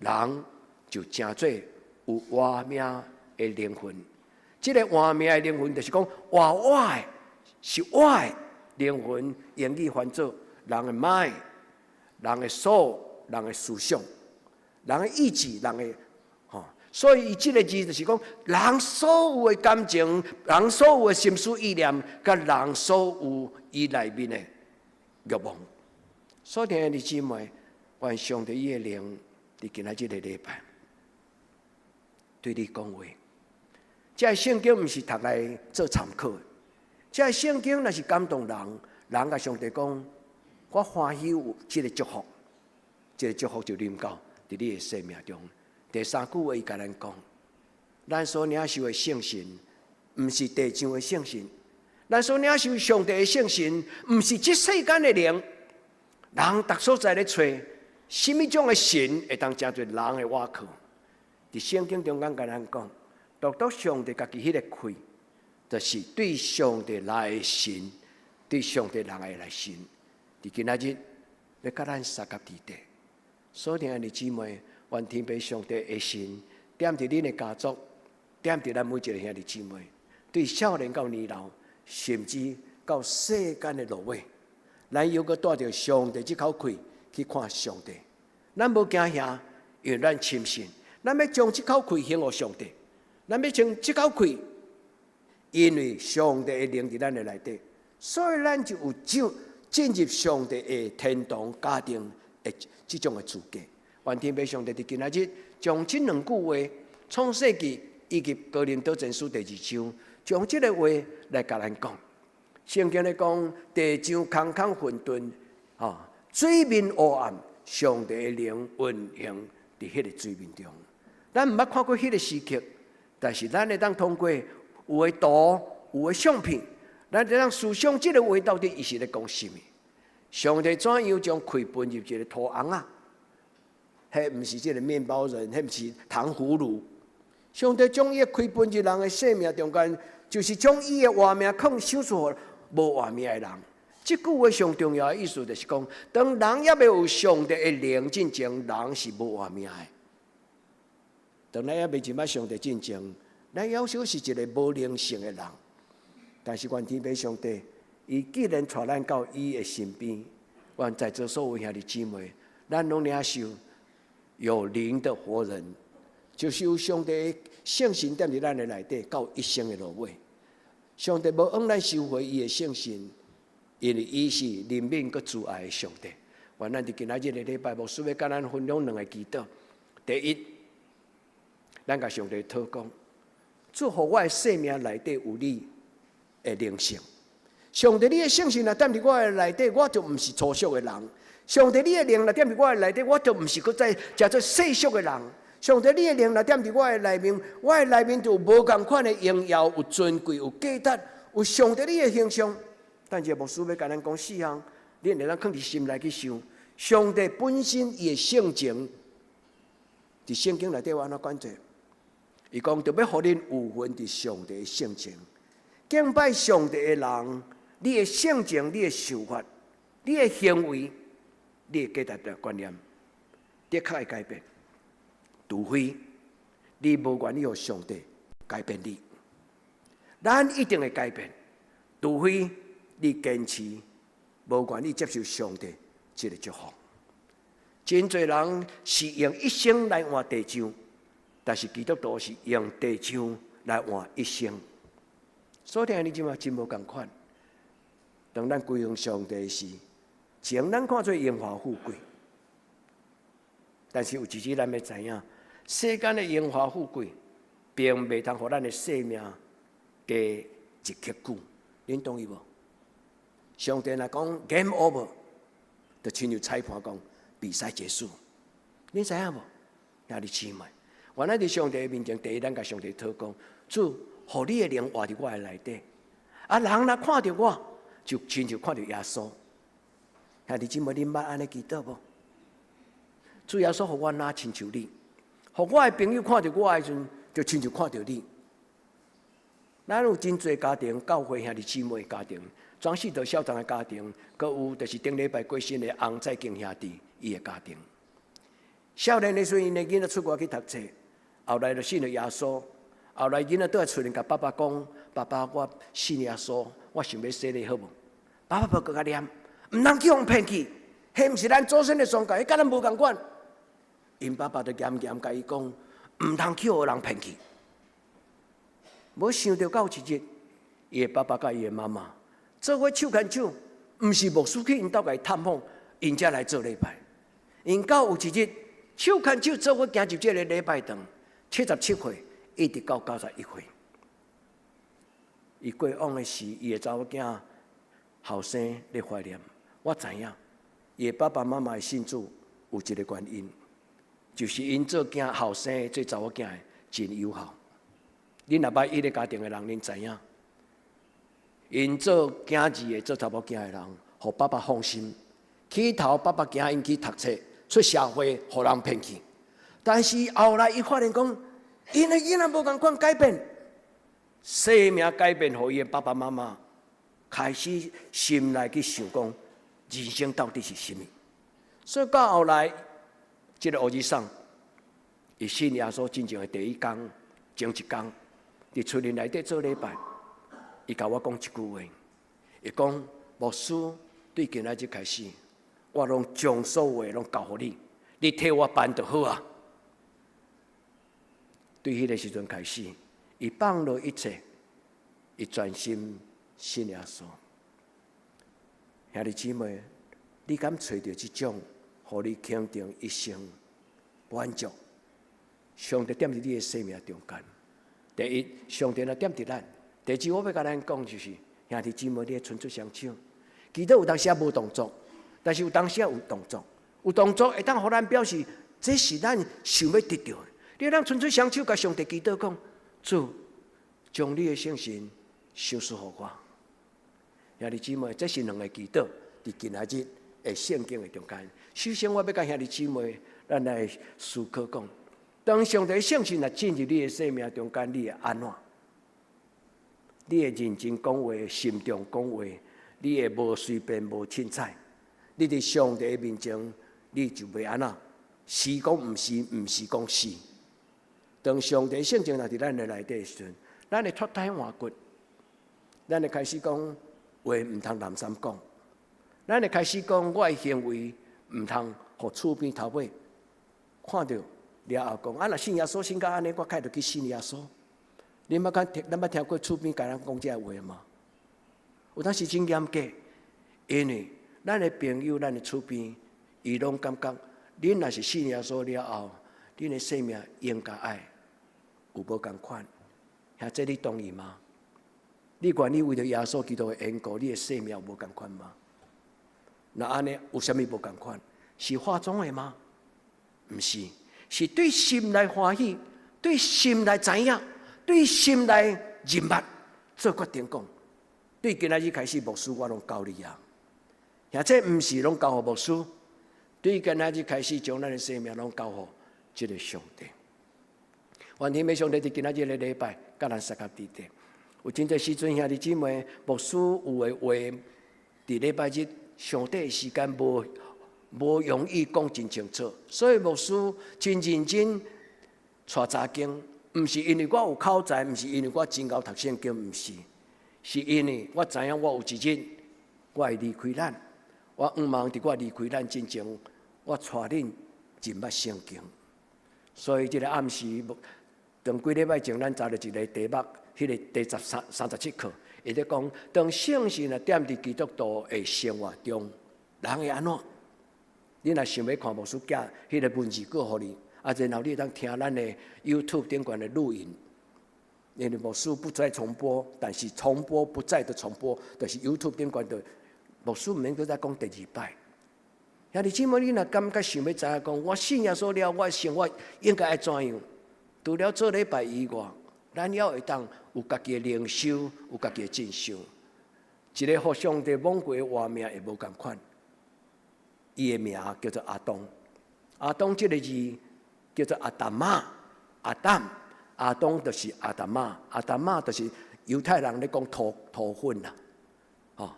人就成做有活命的靈魂。這个活命的靈魂就是講活活的，是活的靈魂，英語翻做人的 mind、人的 soul、人的思想、人的意志、人的吼。所以伊這个字就是講，人所有的感情、人所有的心思意念，佮人所有伊內面的欲望。所以，兄弟姊妹，願上帝伊的靈佇今仔這个禮拜對你講話。這个聖經毋是讀來做參考的，這个聖經若是感動人，人共上帝講，我歡喜有這个祝福，這个祝福就臨到佇你的生命中。第三句話，伊共咱講，咱所領受的聖神，毋是地上的聖神；咱所領受上帝的聖神，毋是這世間的靈。人逐所在咧揣，啥物種的神會當成做人的倚靠？佇聖經中間共咱講，獨獨上帝家己彼个氣，就是對上帝來的神，對上帝人的來神。佇今仔日欲佮咱相佮佇底，所以兄弟姊妹，願天父上帝的神踮佇恁的家族，踮佇咱每一个兄弟姊妹，對少年到年老，甚至到世間的落尾，咱猶閣帶著上帝這口氣去看上帝。咱無驚嚇，因為咱深信，咱欲將這口氣獻予上帝，咱欲將這口氣，因為上帝的靈佇咱的內底，所以咱就有進入上帝的天堂家庭的這種的資格。願天父上帝佇今仔日將這兩句話，創世記以及哥林多前書第二章，將這个話來共咱講。聖經咧講，地上空空混沌，水面烏暗，上帝的靈運行佇彼个水面中。咱毋捌看過彼个時刻，但是咱會當通過有的圖、有的相片，咱會當思想這个話到底伊是咧講啥物？上帝怎樣將氣分入一个塗尪仔？彼毋是這个麵包人，彼毋是糖葫蘆。上帝將伊的氣分入人的生命中間，就是將伊的活命囥賞賜予無活命的人。這句話上重要的意思就是講，當人猶未有上帝的靈進前，人是無活命的。當咱猶未認捌上帝進前，咱猶少是一个無靈性的人。但是願天父上帝，伊既然帶咱到伊的身邊，願在座所有兄弟姊妹，咱攏領受有靈的活人，就是有上帝聖神踮佇咱的內底，到一生的落尾。上帝無向咱收回伊的聖神，因為伊是憐憫閣慈愛的上帝。願咱佇今仔日的禮拜，牧師欲佮咱分享兩个祈禱。第一，咱共上帝禱講，主予我的生命內底有你的靈性。上帝，你的聖神若踮佇我的內底，我就毋是粗俗的人。上帝，你的靈若踮佇我的內底，我就毋是閣再成做世俗的人。上帝，你的靈若踮佇我的內面，我的內面就有無仝款的榮耀，有尊貴，有價值，有上帝你的形象。但是牧師欲共咱講四項，恁會當囥佇心內去想。上帝本身伊的性情，佇聖經內底有按怎講者？伊講著欲予恁有份佇上帝的性情，敬拜上帝的人，你的性情、你的想法、你的行為、你的價值的觀念，的確會改變。除非你無願意予上帝改變你，咱一定會改變。除非你堅持無願意接受上帝這个祝福。真濟人是用一生來換地上，但是基督徒是用地上來換一生。所以你這馬真無仝款。當咱歸向上帝時，前咱看做榮華富貴，但是有一日咱欲知影，世間的榮華富貴，並袂通予咱的生命加一刻久。恁同意無？上帝若講 game over，就親像裁判講比賽結束。恁知影無？兄弟姊妹，原來佇上帝面前，第一咱共上帝禱講，主，予你的靈活佇我的內底。啊，人若看著我，就親像看著耶穌。兄弟姊妹，恁捌按呢祈禱無？主耶穌，予我若親像你，予我的朋友看著我的時陣，就親像看著你。咱有真濟家庭，教會兄弟姊妹家庭，莊世德校長的家庭，閣有就是頂禮拜過身的洪在敬兄弟伊的家庭。少年的時陣，𪜶的囡仔出國去讀冊，後來就信了耶穌。後來囡仔倒來厝裡共爸爸講：爸爸，我信耶穌，我想欲洗禮好無？爸爸無閣共念，毋通去予騙去，彼毋是咱祖先的宗教，彼佮咱無仝款。𪜶爸爸就嚴嚴共伊講，毋通去予人騙去。無想著到一日，伊的爸爸佮伊的媽媽做伙手牽手，毋是牧師去𪜶兜共伊探訪，𪜶才來做禮拜。𪜶到有一日手牽手做伙行入這个禮拜堂，77歲一直到91歲。伊過往的時，伊的查某囝後生咧懷念。我知影，伊的爸爸媽媽的信主有一个原因，就是𪜶做囝後生做查某囝的真友好。恁若捌彼个家庭的人，恁知影，𪜶做囝兒的做查某囝的人，予爸爸放心。起頭爸爸驚𪜶去讀冊，出社會，予人騙去。但是後來伊發現講，𪜶的囡仔無仝款改變，生命改變，予伊的爸爸媽媽開始心內去想講，人生到底是啥物？所以到後來，這个烏爾桑，伊信耶穌進前的第一工，前一工，佇厝裡內底做禮拜，伊共我講一句話，伊講牧師對今仔日開始，我攏將所有的攏交予你，你替我辦就好啊。對彼个時陣開始，伊放落一切，伊專心信耶穌。兄弟姊妹，你敢揣著這種，予你肯定一生滿足？上帝踮佇你的生命中間。第一，上帝若踮佇咱；第二，我欲共咱講就是，兄弟姊妹，你愛伸出雙手。祈禱有當時無動作，但是有當時有動作。有動作會當予咱表示，這是咱想欲得著的。你通伸出雙手，共上帝祈禱講：主，將你的聖神賞賜予我。兄弟姊妹，這是兩个祈禱，佇今仔日的聖經的中間。首先，我欲共兄弟姊妹，咱來思考講：當上帝聖神若進入你的生命中間，你會按怎？你會認真講話，心中講話，你會無隨便無凊彩。你佇上帝面前，你就袂按怎？是講毋是，毋是講是。當上帝聖靈若佇咱的內底的時陣，咱會脫胎換骨，咱會開始講話毋通濫三講，咱會開始講我的行為毋通予厝邊頭尾看著了後講，啊若信耶穌信到按呢，我較著去信耶穌。你捌聽，咱捌聽過厝邊共人講這个話嗎？有當時真嚴格，因為咱的朋友、咱的厝邊，伊攏感覺，恁若是信耶穌了後，恁的生命應該愛有無仝款？遐這你同意嗎？你願意為著耶穌基督的緣故，你的生命有無仝款嗎？若按呢，有啥物無仝款？是化妝的嗎？毋是，是對心內歡喜，對心內知影，對心內認捌做決定講。對今仔日開始，牧師我攏交你啊！或者毋是攏交予牧師，對今仔日開始，將咱的生命攏交予這个上帝。願天父上帝佇今仔日个禮拜，佮咱相佮佇佇。有真濟時陣，兄弟姊妹，牧師有的話，佇禮拜日上帝的時間無容易講真清楚，所以牧師真認真帶查經，毋是因為我有口才，毋是因為我真𠢕讀聖經，毋是，是因為我知影我有一日我會離開咱，我向望佇我離開咱進前，我帶恁認捌聖經。所以這个暗時，當幾禮拜前，咱查著一个題目，彼个第十三37課，伊咧講，當聖神若踮佇基督徒的生活中，人會按怎？你若想欲看牧師寄彼个文字稿予你，啊，然後你會當聽咱的 YouTube 頂懸的錄音。因為牧師不再重播，但是重播不再的重播，就是 YouTube 頂懸的牧師毋免閣再講第二擺。兄弟姊妹，你若感覺想欲知影講，我信耶穌了，我的生活應該愛怎樣？除了做禮拜以外，咱猶會當有家己的靈修，有家己的進修。一个予上帝摸過的活命會無仝款，伊的名叫做亞當。亞當這个字叫做阿達瑪，阿當，亞當就是阿達瑪，阿達瑪就是猶太人咧講土土粉啦。吼，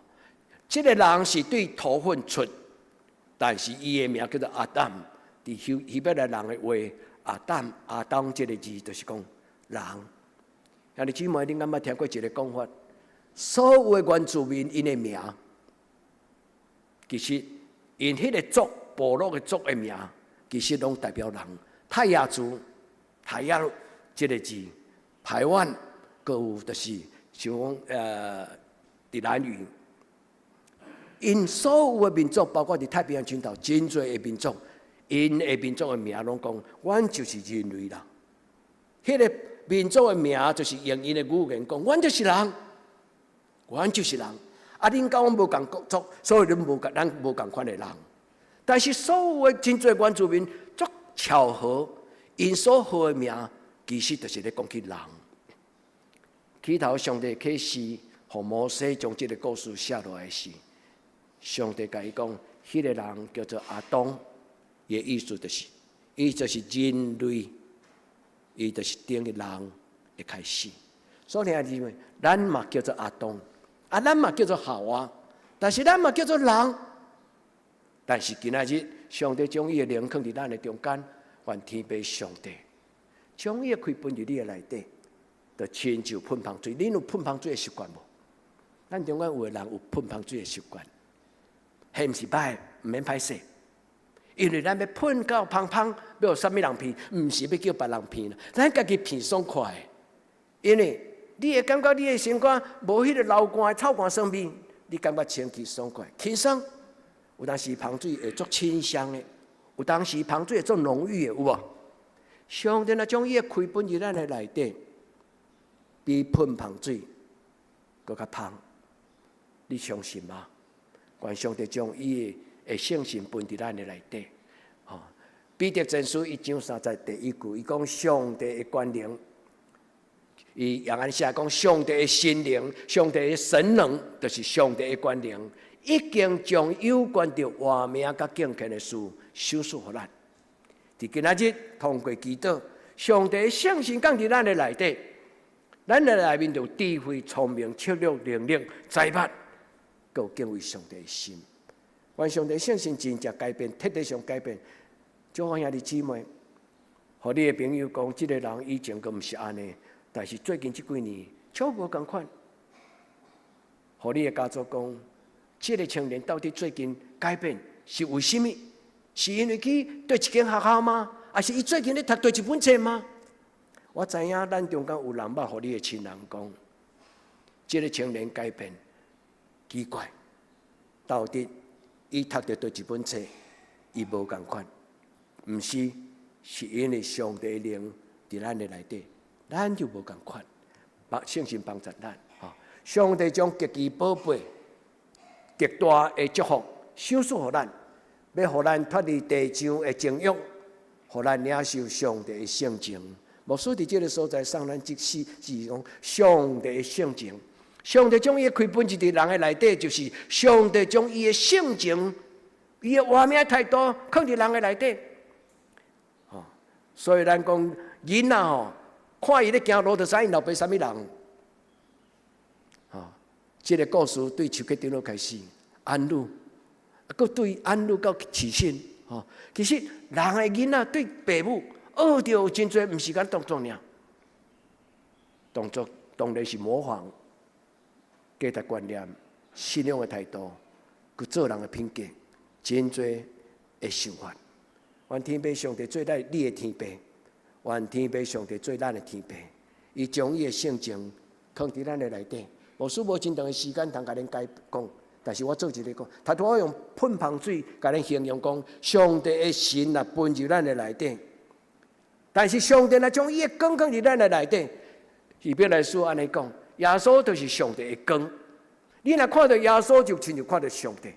這个人是對土粉出，但是伊的名叫做阿當。佇希伯來人的話，阿當，阿當這个字就是講人。兄弟姊妹，恁敢捌聽過一个講法？所有的原住民𪜶的名，其實𪜶彼个族部落的族的名，其實攏代表人。泰雅族，泰雅這个字，排灣，閣有就是像講佇蘭嶼，𪜶所有的民族，包括佇太平洋群島，真濟的民族，𪜶的民族的名攏講，阮就是人類啦。彼个民族的名就是用𪜶的語言講，阮就是人，阮就是人。啊，恁佮阮無仝族，所以恁無仝，咱無仝款的人。但是所有的真濟原住民，足巧合，𪜶所號的名，其實就是咧講起人。起頭上帝啟示，予摩西將這个故事寫落來時，上帝共伊講，彼个人叫做亞當，伊的意思就是，伊就是人類，伊就是等於人的開始。所以兄弟姊妹，咱嘛叫做亞當，啊，咱嘛叫做夏娃，但是咱嘛叫做人。但是今仔日，上帝將伊的靈囥佇咱的中間，願天父上帝將伊的氣分佇你的內底，就親像噴芳水。恁有噴芳水的習慣無？咱中間有的人有噴芳水的習慣，彼毋是歹，毋免歹勢。因為咱欲噴到芳芳，欲予啥物人聞？毋是欲叫別人聞啦，咱家己聞爽快。因為你會感覺你的身軀無彼个流汗的臭汗酸味，你感覺清氣爽快、輕鬆。有當時芳水會足清香的，有當時芳水會足濃郁的，有無？上帝若將伊的氣分佇咱的內底，比噴芳水閣較芳，你相信嗎？願上帝將伊的聖神分佇咱的內底，吼，彼得前書一章三節第一句，伊講上帝的權能，伊也按寫講上帝的神靈、上帝的神能，就是上帝的權能，已經將有關著活命佮敬虔的事賞賜予咱。佇今仔日通過祈禱，上帝的聖神降佇咱的內底，咱的內面就有智慧、聰明、策略、能力、才捌，閣有敬畏上帝的心。願上帝聖神真正改變，徹底上改變。祝福兄弟姊妹，予你的朋友講，這個人以前閣毋是按呢，但是最近這幾年超無仝款。予你的家族講，這個青年到底最近改變是為啥物？是因為去佗一間學校嗎？還是伊最近咧讀佗一本冊嗎？我知影咱中間有人捌予你的親人講，這個青年改變奇怪，到底伊讀著佗一本冊，伊無仝款。毋是，是因為上帝的靈佇咱的內底，咱就無仝款，幫聖神幫助咱。吼，上帝將極其寶貝、極大的祝福賞賜予咱，欲予咱脫離地上的情慾，予咱領受上帝的性情。牧師佇這個所在送咱這四字講上帝的性情。上帝將伊的氣分佇人的內底，就是上帝將伊的性情、伊的活命態度，囥佇人的內底。所以咱講囡仔吼，看伊咧行路，就知𪜶老爸啥物人。吼，這個故事對樹結長老開始，安魯，啊，閣對安魯到起信，吼，其實人的囡仔對爸母學著真濟，毋是干動作爾，動作當然是模仿，價值觀念、信仰的態度，佮做人的品格，真濟的想法。願天父上帝做咱你的天父，願天父上帝做咱的天父。伊將伊的性情囥佇咱的內底。牧師無真長的時間通共恁解講，但是我做一个講，頭拄我用噴香水共恁形容講，上帝的神若噴入咱的內底，但是上帝若將伊的光囥佇咱的內底，希伯來書按呢講，耶穌就是上帝的光。你若看著耶穌，就親像看著上帝。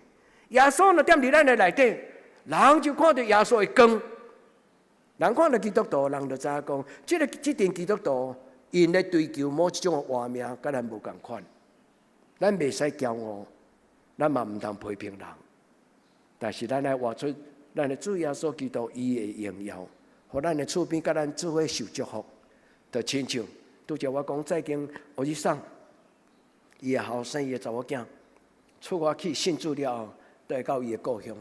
耶穌若踮佇咱的內底，人就看著耶穌的光。人看著基督徒，人就知影講，這个這陣基督徒，𪜶咧追求某一種的活命，佮咱無仝款。咱袂使驕傲，咱嘛毋通批評人。但是咱愛活出咱的主耶穌基督伊的榮耀，予咱的厝邊佮咱做伙受祝福。就親像拄則我講再經學日送，伊的後生，伊的查某囝出外去信主了後，綴到伊的故鄉。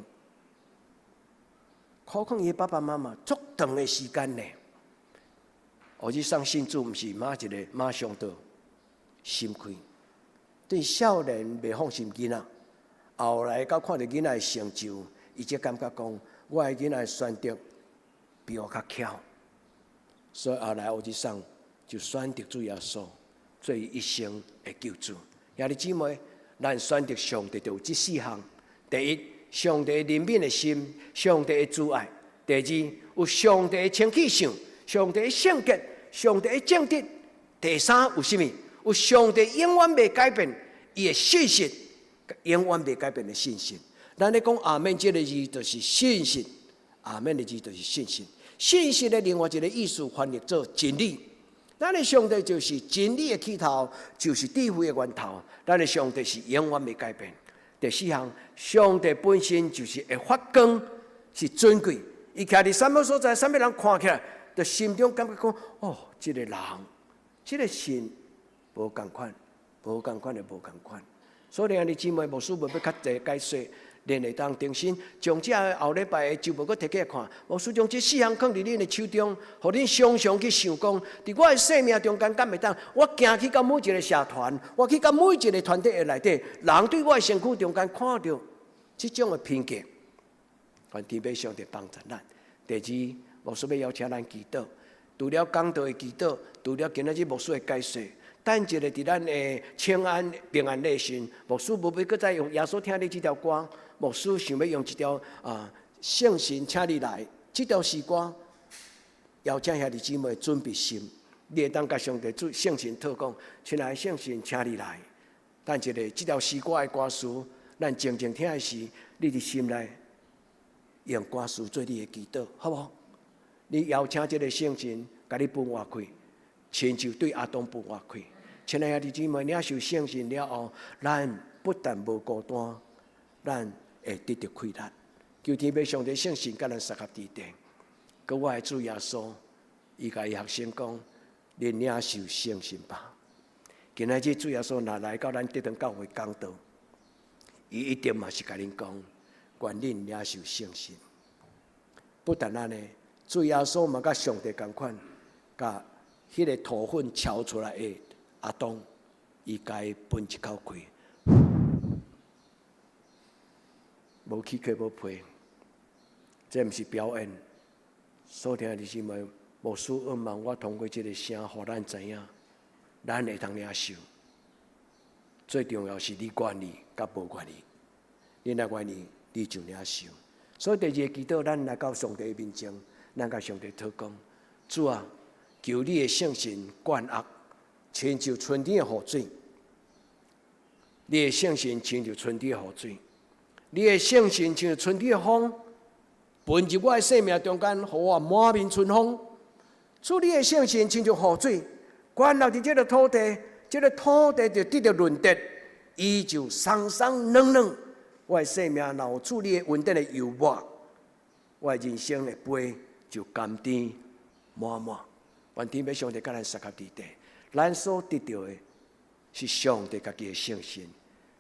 苦勸伊爸爸媽媽足長的時間呢。學日送信主，毋是馬一个馬上就心開。對少年袂放心囡仔，後來到看著囡仔的成就，伊才感覺講，我的囡仔選擇比我較巧，所以後來學日送就選擇主耶穌做伊一生的救主。兄弟姊妹，咱選擇上帝就有這四項：第一，上帝憐憫的心，上帝的慈愛；第二，有上帝的清氣相，上帝的聖潔，上帝的正直；第三，有啥物？有上帝永遠袂改變伊的信實，永遠袂改變的信實。咱咧講阿們這个字，就是信實。阿們的字就是信實。信實的另外一個意思翻譯做真理。咱的上帝就是真理的起頭，就是智慧的源頭。咱的上帝是永遠袂改變。第四項，上帝本身就是會發光，是尊貴。伊徛佇啥物所在，啥物人看起來，就心中感覺講：哦，這個人，這個神。無仝款，無仝款的無仝款。所以兄弟姊妹，牧師無欲較濟解說，恁會當重新將這後禮拜的週報閣提起來看。牧師將這四項囥佇恁的手中，予恁常常去想講，佇我的生命中間，敢會當我行去到每一個社團，我去到每一個團體的內底，人對我的身軀中間看著這種的品格，願天父上帝幫助咱。第二，牧師欲邀請咱祈禱，除了講道的祈禱，除了今仔日牧師的解說。等一下佇咱的請安平安禮時，牧師無欲閣再用耶穌疼你這條歌，牧師想欲用一條啊聖神請你來這條詩歌，邀請兄弟姊妹準備心，你會當共上帝主聖神禱講，親愛的聖神請你來。等一下這條詩歌的歌詞，咱靜靜聽的時，你佇心內用歌詞做你的祈禱，好無？你邀請這个聖神，共你分活氣，親像對亞當分活氣。親愛的兄弟姊妹，領受聖神了後，咱不但無孤單，咱會得著氣力。求天父上帝聖神佮咱相合佇頂。閣我的主耶穌，伊共伊學生講：恁領受聖神吧。今仔日主耶穌若來到咱德堂教會講道，伊一定嘛是共恁講，願恁領受聖神。不但按呢，主耶穌嘛佮上帝仝款，共彼个土粉敲出來的亞當，伊共伊噴一口氣，無起殼無皮，這毋是表演。所聽的姊妹，牧師向望我通過這个聲，予咱知影，咱會當領受。最重要是你願意佮無願意，你若願意，你就領受。所以第二个祈禱，咱來到上帝面前，咱共上帝禱講：主啊，求你的聖神灌壓，親像春天的雨水。你的聖神親像春天的雨水，你的聖神親像春天的風，噴入我的生命中間，予我滿面春風。主你的聖神親像雨水，灌落佇這个土地，這个土地就得著潤澤，伊就鬆鬆軟軟。我的生命若有主你的恩典的油抹，我的人生的杯就甘甜滿滿。願天父上帝佮咱相合佇底，咱所得著的是上帝家己的聖神。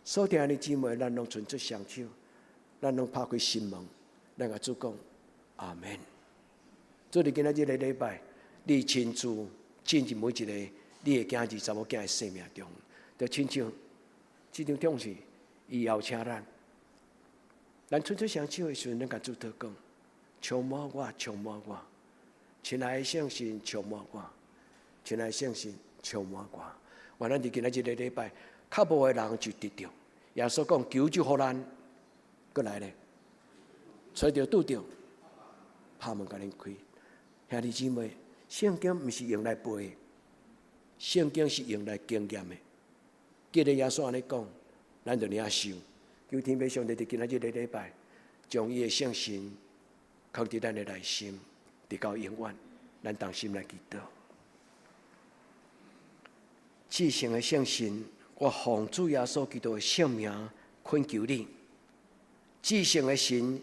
所聽的姊妹，咱攏伸出雙手，咱攏拍開心門，咱共主講阿們。主佇今仔這个禮拜，你親自進入每一个你的囝兒、查某囝的生命中，就親像這張獎是伊邀請咱，咱伸出雙手的時陣，咱共主禱講：充滿我，充滿我，親愛的聖神充滿我，親愛的聖神充滿我。願咱佇今仔這个禮拜，較無的人就得著。耶穌講：求就予咱，閣來咧，揣著拄著，拍門共恁開。兄弟姊妹，聖經毋是用來背的，聖經是用來經驗的。既然耶穌按呢講，咱就領受。求天父上帝佇今仔這个禮拜，將伊的聖神藏佇咱的內心，直到永遠。咱同心來祈禱。至聖的聖神，我奉主耶穌基督的聖名懇求你。至聖的神，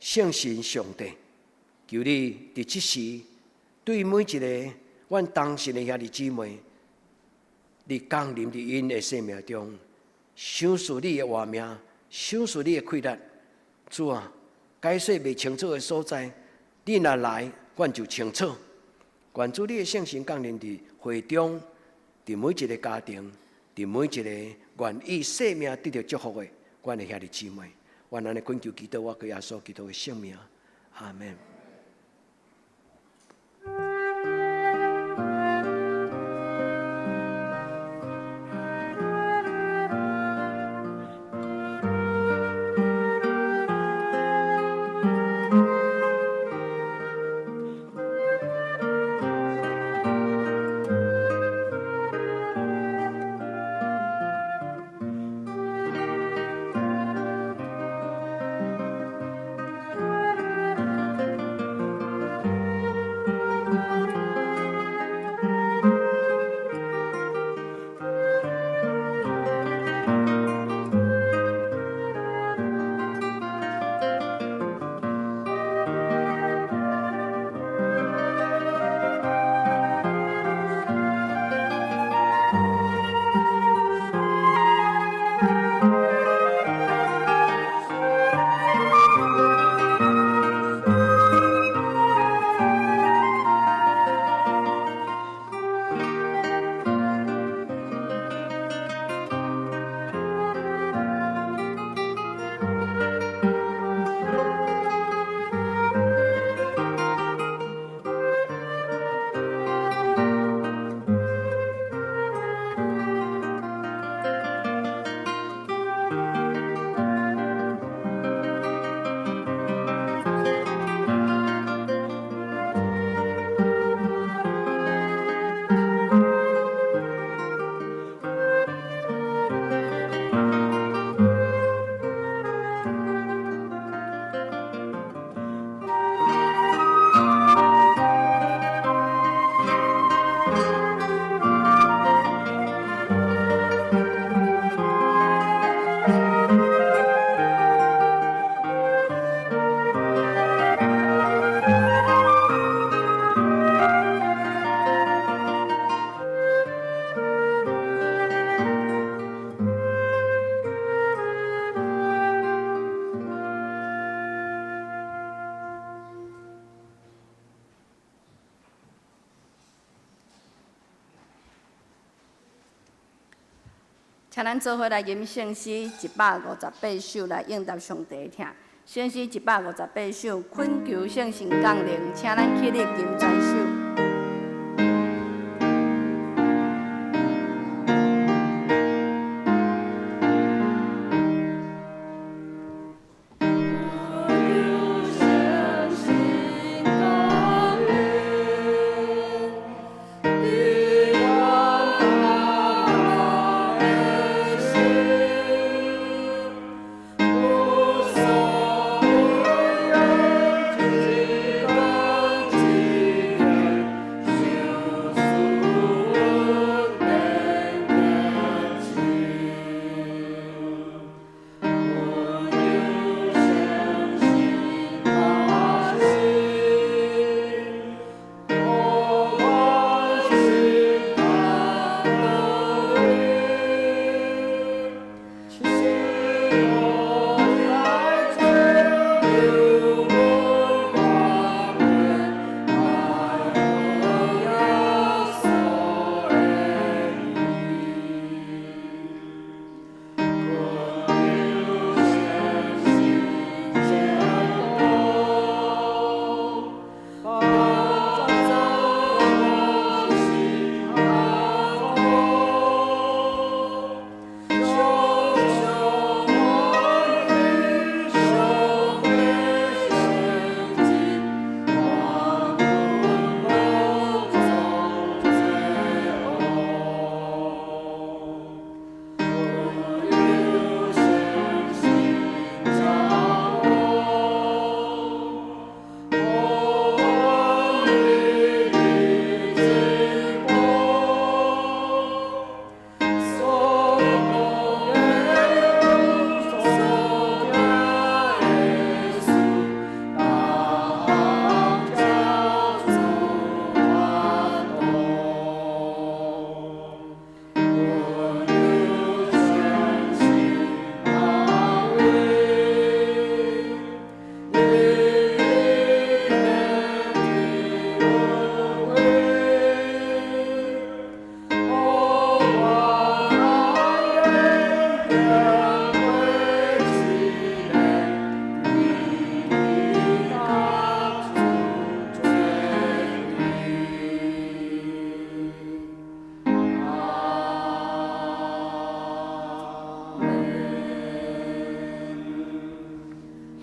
聖神上帝，求你佇這時對每一个阮同信的兄弟姊妹，你降臨佇𪜶的生命中，賞賜你的活命，賞賜你的氣力。主啊，解說袂清楚的所在，你若來，阮就清楚。願主你的聖神降臨佇會中，佇每一个家庭，佇每一个願意生命得著祝福的阮的兄弟姊妹，願按呢懇求祈禱，我靠耶穌基督的聖名，阿們。請咱做伙來吟聖詩158首來應答上帝的疼。聖詩158首，懇求聖神降臨，請咱起立吟這首。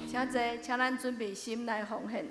請坐，請咱準備心來奉獻。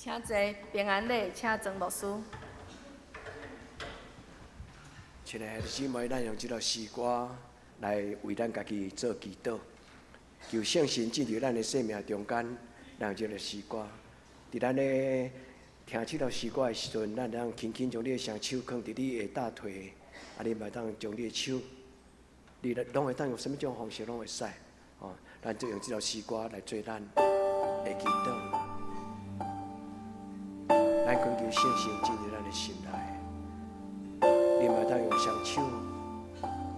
請坐，平安禮，請曾牧師。親愛的姊妹，咱用這首詩歌來為咱家己做祈禱，求聖神進入咱的生命中間，咱用這个詩歌，佇咱咧聽這首詩歌的時陣，咱通輕輕將你的雙手囥佇你的大腿，啊，你嘛當將你的手，你攏會當用啥物種方式攏會使，哦，咱就用這首詩歌來做咱的祈禱，咱懇求聖神進入咱的心內。你嘛當用雙手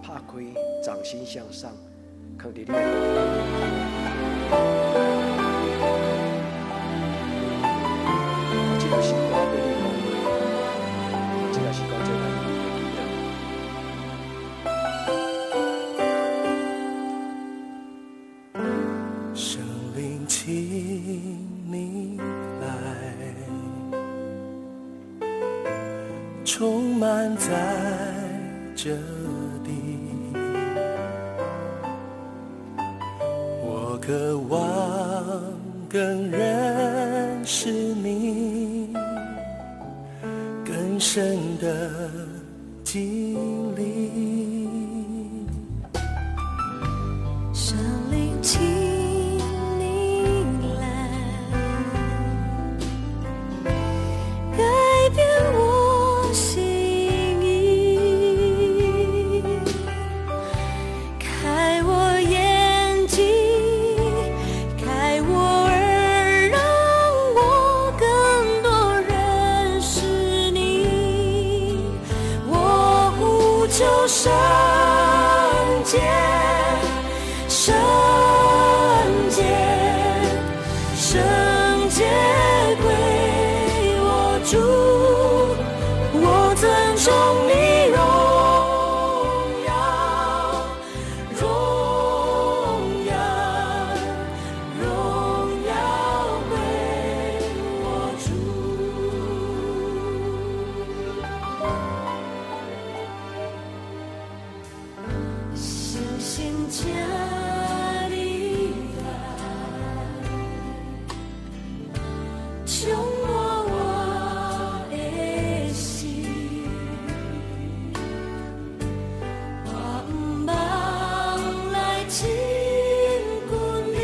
拍開，掌心向上，囥佇你的大腿。這首詩歌對你講話，這首詩歌做咱的祈禱。聖靈，請你來，充滿在這裡，我渴望更認識你，更深的經歷。聖靈，請你來，改變我心意，開我眼睛，開我耳，讓我更多認識你。我呼求聖潔，聖潔，聖潔歸我主，我尊崇你榮耀，榮耀，榮耀歸我主。聖神，請你來，充滿我的心，我毋茫來親近你，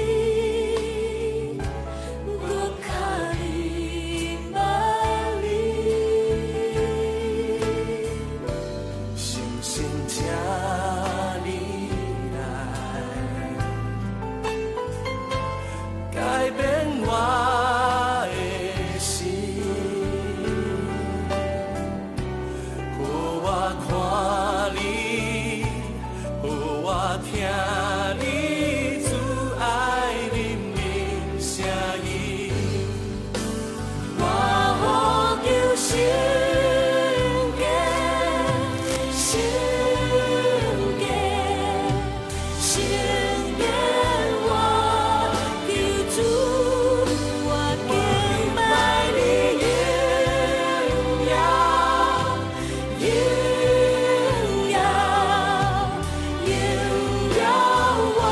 閣較明白你。聖神，請你來，改變我的心，予我看你，予我聽你慈愛憐憫聲音，我呼求聖潔，聖潔，聖潔，我求主，我敬拜你榮耀，榮耀，榮耀我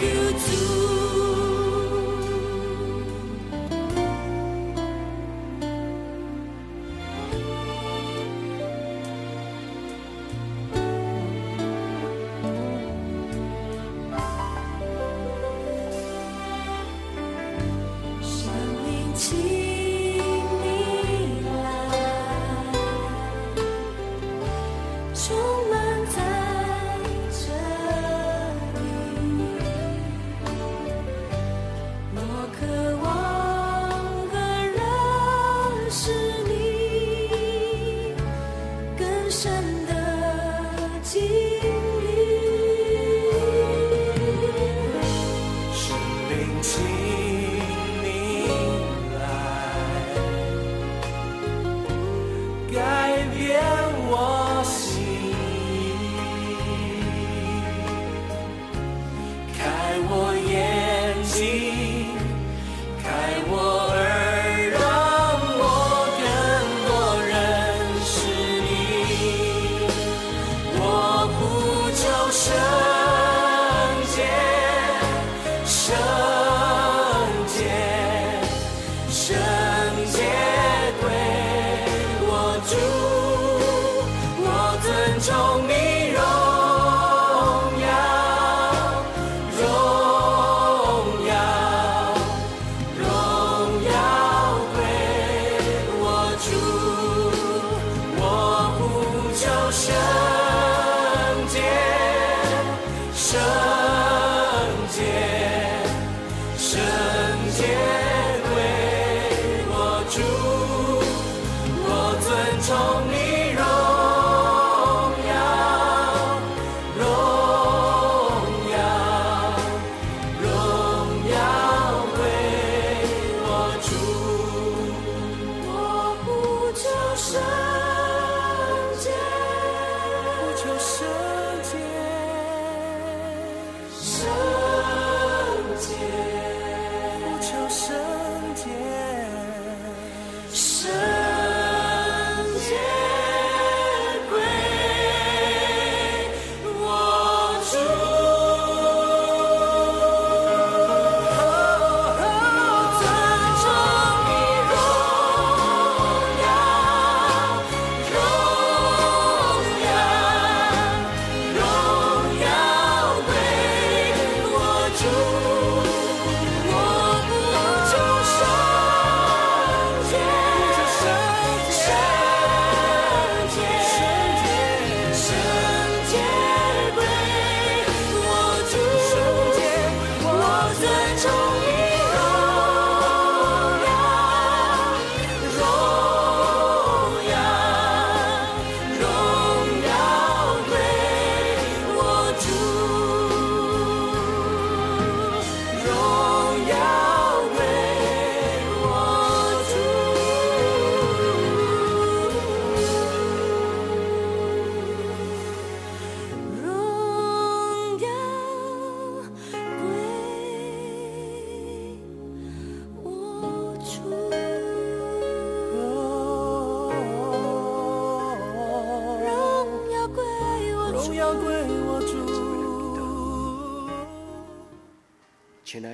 求主。聖靈，請你來，充滿在這裡。我渴望更認識你，更深的經歷。聖靈，請你來，改變我心意，開我眼睛，開我耳，讓我更多認識你。我呼求聖潔，聖潔，聖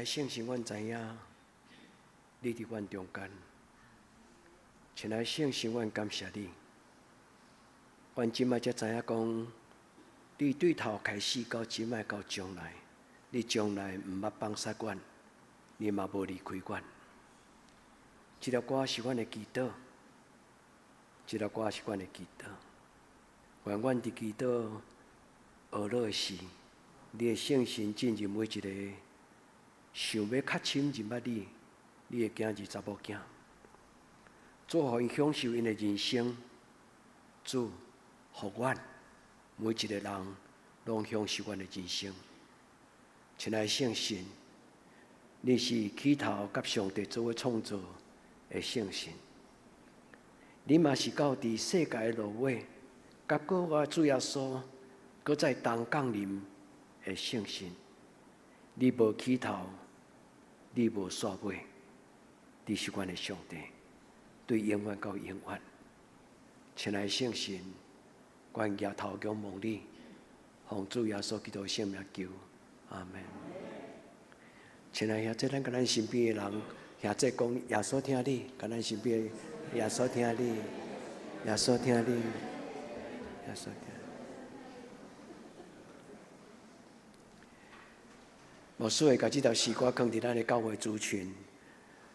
聖神，阮知影你佇阮中間。親愛聖神，阮感謝你。阮這擺才知影講，你對頭開始到這擺到將來，你從來毋捌放殺阮，你嘛無離開阮。這條歌是阮的祈禱，這條歌是阮的祈禱。願阮佇祈禱學落的時，你的聖神進入每一個想欲較深認捌你，你的囝兒查某囝，主予𪜶享受𪜶的人生，主予阮每一個人攏享受阮的人生。親愛聖神，你是起頭佮上帝做伙創造的聖神，你嘛是到佇世界的落尾，佮閣我主耶穌閣再同降臨的聖神。你無起頭，你無煞尾，你是阮的上帝，對永遠到永遠。親愛聖神，阮舉頭仰望你，奉主耶穌基督聖名求，阿門。親愛兄弟，咱佮咱身邊的人，兄弟講耶穌疼你，佮咱身邊的耶穌疼你，耶穌疼你，耶穌疼。牧師會共這條詩歌囥佇咱的教會族群。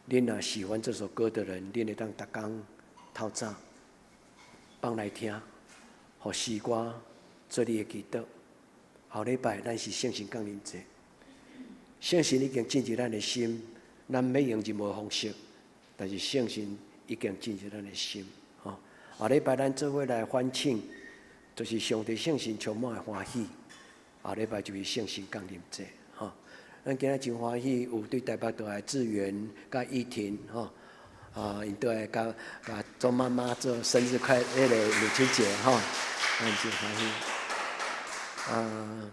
恁若喜歡這首歌的人，恁會當逐工透早放來聽，予詩歌做你的祈禱。後禮拜咱是聖神降臨節，聖神已經進入咱的心，咱欲用任何方式，但是聖神已經進入咱的心。吼，後禮拜咱做伙來歡慶，就是上帝聖神充滿的歡喜。後禮拜就是聖神降臨節。吼，咱今仔真歡喜，有對台北倒來志源佮依婷，吼，啊，𪜶倒來共共周媽媽做生日快樂的母親節，吼，咱真歡喜。啊，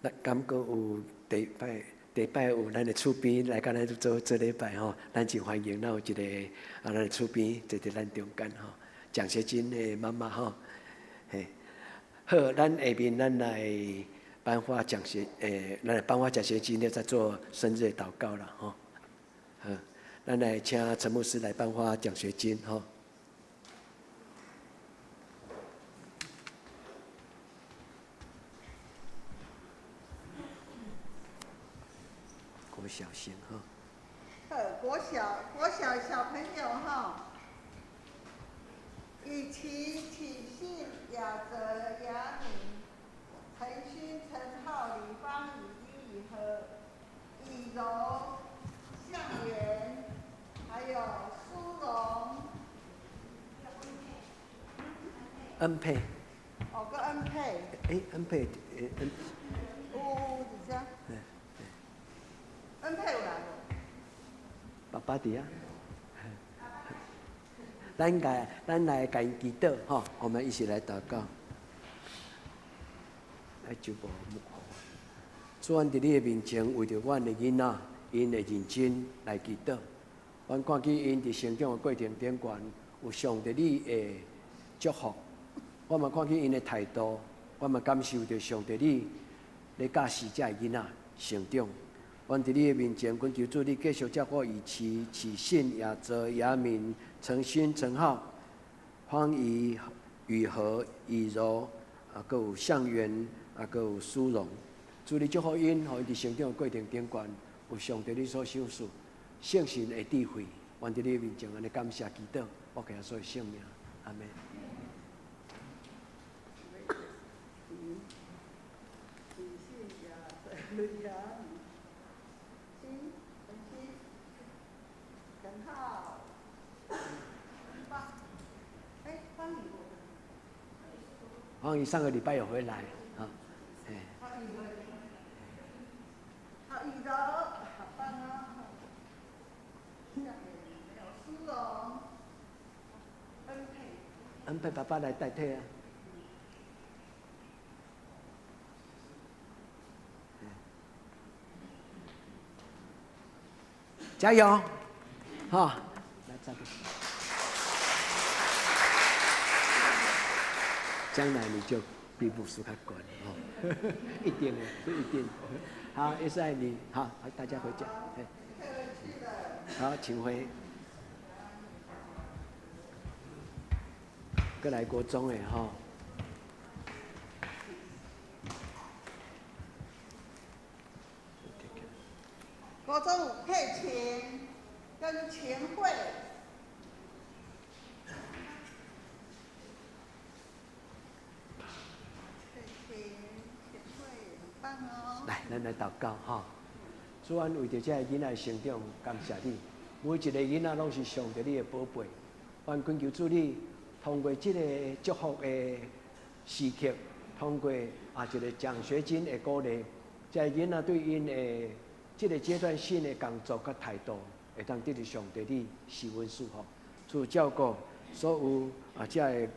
咱感覺有第擺第擺有咱的厝邊來共咱做做禮拜吼，咱真歡迎。咱有一個啊，咱的厝邊坐佇咱中間吼，獎學金的媽媽吼，嘿，好，咱下面咱來頒發獎學，咱來頒發獎學金，再做生日禱告啦，吼。好，咱來請陳牧師來頒發獎學金，吼。國小先，哈。好，國小國小小朋友哈，以齊啟信、雅澤、雅敏、陳勳、陳浩、李芳宇、李雨和、以柔、向元，還有蘇榮。恩佩。哦，個恩佩。欸，恩佩，欸，恩。有有佇遮。恩佩有來無？爸爸佇遐。咱來，咱來共𪜶祈禱吼，我們一起來禱告。來就無木主，阮佇你的面前，為著阮的囡仔，𪜶的認真來祈禱。阮看見𪜶佇成長的過程頂懸，有上帝你的祝福。我嘛看見𪜶的態度，我嘛感受著上帝你咧教示這个囡仔成長。阮佇你的面前，懇求主你繼續照顧以齊、啟信、雅澤、雅敏、陳勳、陳浩、方怡、雨和、以柔，啊，閣有向元，啊，閣有蘇榮。主你祝福𪜶，予𪜶佇成長的過程頂懸，有上帝你所賞賜聖神的智慧。阮佇你的面前，按呢感謝祈禱，我耶穌的聖名，阿門。方怡上個禮拜有回來，啊，哎。好，以柔，好棒啊！下面有蘇榮、恩佩。恩佩爸爸來代替啊。加油，好，來這邊。將來你就比牧师較懸吼，一定的，這一定。好，耶穌愛你，好，大家回家。好，請回。閣來國中的吼。國中有佩琴跟秦慧。佩琴、秦慧，很棒哦。來，咱來禱告哈。主，阮為著這个囡仔的成長，感謝你。每一個囡仔攏是上帝你的寶貝。阮懇求主你，通過這個祝福的時刻，通過啊一個獎學金的鼓勵，這个囡仔對𪜶的這個階段性的工作佮態度，會當得著上帝你賜恩祝福。主照顧所有啊，這个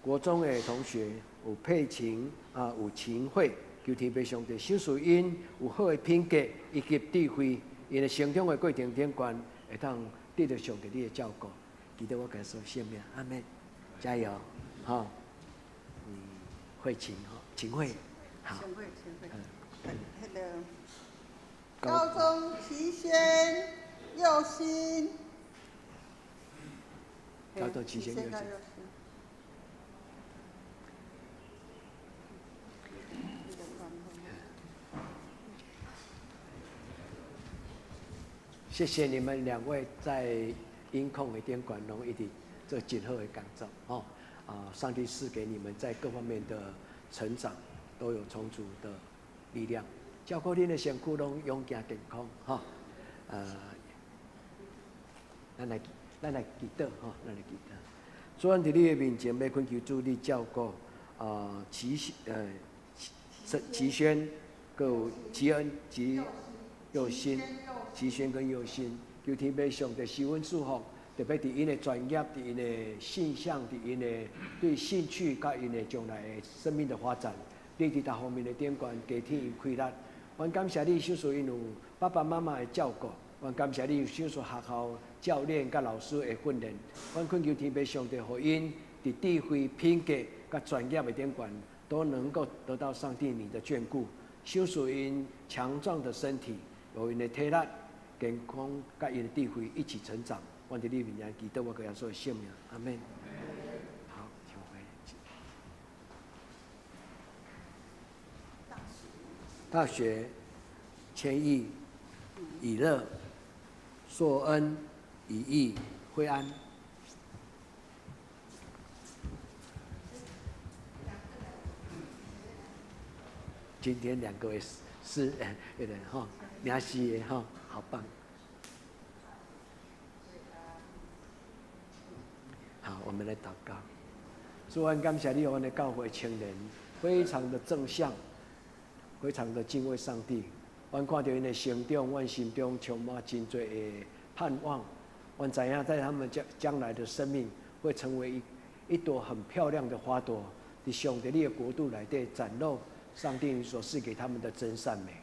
國中的同學，有佩琴啊，有秦慧，求天父上帝賞賜𪜶有好的品格以及智慧，𪜶的成長的過程頂懸，會當得著上帝你的照顧。記得我共說聖名，阿們，加油，哈，嗯，慧琴吼，秦慧，好，秦慧，秦慧，嗯，彼个高中齊宣佑新，高中齊宣佑新。謝謝你們兩位在音控的頂懸攏一直做真好的工作，吼！啊，上帝賜給你們在各方面的成長都有充足的力量，照顧恁的身軀攏勇健健康，吼！咱來祈禱，吼，咱來祈禱。主，阮佇你的面前，欲懇求主你照顧啊，齊宣，閣有齊恩、齊佑新、齊宣跟佑新，求天父上帝賜阮祝福，特別佇𪜶的專業、佇𪜶的性向、佇𪜶的對興趣，佮𪜶的將來的生命的發展，你佇各方面的頂懸加添𪜶氣力。阮感謝你，賞賜𪜶有爸爸媽媽的照顧；阮感謝你，賞賜學校教練佮老師的訓練。阮懇求天父上帝，予𪜶佇智慧、品格佮專業的頂懸，都能夠得到上帝你的眷顧，賞賜𪜶強壯的身體，予𪜶的體力、健康佮𪜶的智慧一起成長。阮佇你面前祈禱，我閣耶穌的聖名，阿們。好，請回。大學，千億、以樂、碩恩、以義、惠安。今天兩個是有點哈，領事的哈，好棒。好，我們來禱告。主，阮感謝你，阮的教會青年非常的正向，非常的敬畏上帝。阮看著𪜶的成長，阮心中充滿真濟的盼望。阮知影在他們將來的生命會成為一朵很漂亮的花朵，佇上帝你的國度內底展露上帝所賜給他們的真善美。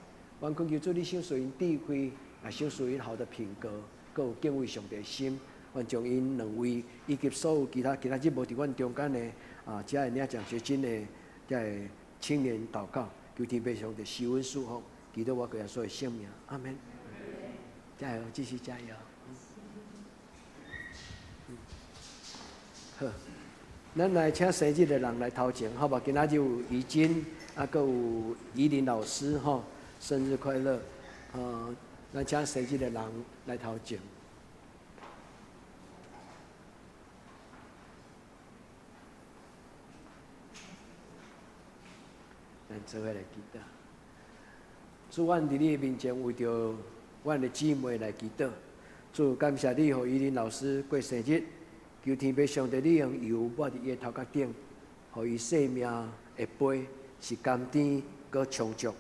阮懇求主你賞賜𪜶智慧，也賞賜𪜶好的品格，閣有敬畏上帝的心。阮將𪜶兩位以及所有其他今仔日無佇阮中間的啊，遮個領獎學金的遮個青年禱告，求天父上帝賜恩祝福，祈禱我閣耶穌的聖名，阿們。加油，繼續加油。好，咱來請生日的人來頭前，好無？今仔日有怡君，啊，閣有怡琳老師，吼，生日快樂！咱請生日的人來頭前。咱做伙來祈禱。主，阮佇你的面前，為著阮的姊妹來祈禱。主，感謝你，予怡琳老師過生日。求天父上帝，你用油抹佇伊的頭殼頂，予伊生命的杯是甘甜閣充足。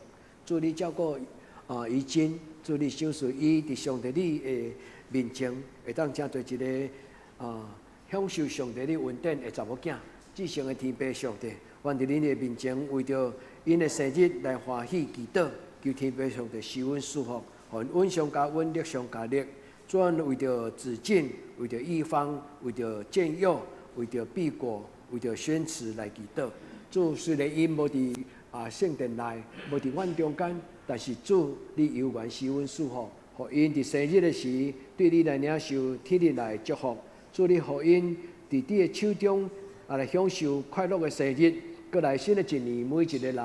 主，你照顧啊，怡君，主你賞賜伊佇上帝你的面前，會當成做一個啊享受上帝你恩典的查某囝。至聖的天父上帝，阮佇恁的面前，為著𪜶的生日來歡喜祈禱，求天父上帝賜阮祝福，予𪜶恩上加恩，力上加力。主，阮為著子敬，為著義方，為著建佑，為著碧果，為著宣慈來祈禱。主，主，雖然𪜶無佇啊聖殿內，無佇阮中間，但是主，你猶原施恩賜福，予𪜶佇生日的時，對你來領受天日來的祝福。主，你予𪜶佇你的手中啊來享受快樂的生日。閣來新的一年，每一个人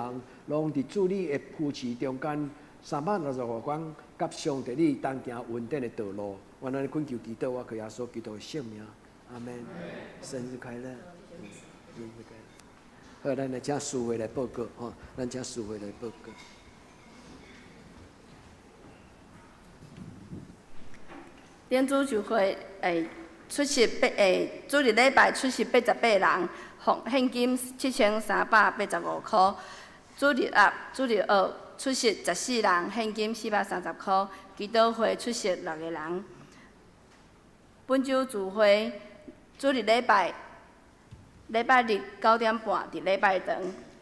攏佇主你的扶持中間，365天，佮上帝你同行穩定的道路。我按呢懇求祈禱，我靠耶穌基督的聖名，阿門。生日快樂，生日快樂。好，咱來請司會來報告，吼，咱請司會來報告。頂主聚會出席八主日禮拜出席88人，奉獻金7385箍。主日學、主日學出席14人，獻金430箍。祈禱會出席6個人。本週聚會主日禮拜禮拜日9點半佇禮拜堂，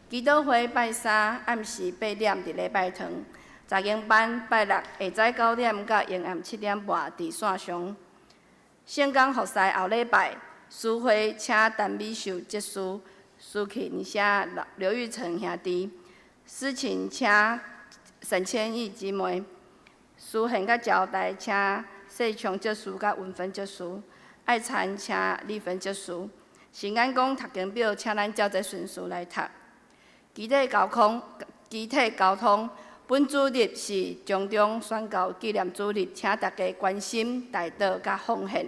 祈禱會拜三暗時8點佇禮拜堂，查經班拜六下早9點到下暗7點半佇線上。聖工服侍後禮拜，司會請陳美秀執事，司琴請劉玉成兄弟，司琴請沈千義姊妹，司獻佮招待請世昌執事佮文芬執事，愛餐請麗芬執事。聖安講讀經表，請咱照這順序來讀。機體交通，機體交通，本主日是中中宣教紀念主日，請大家關心、代禱佮奉獻。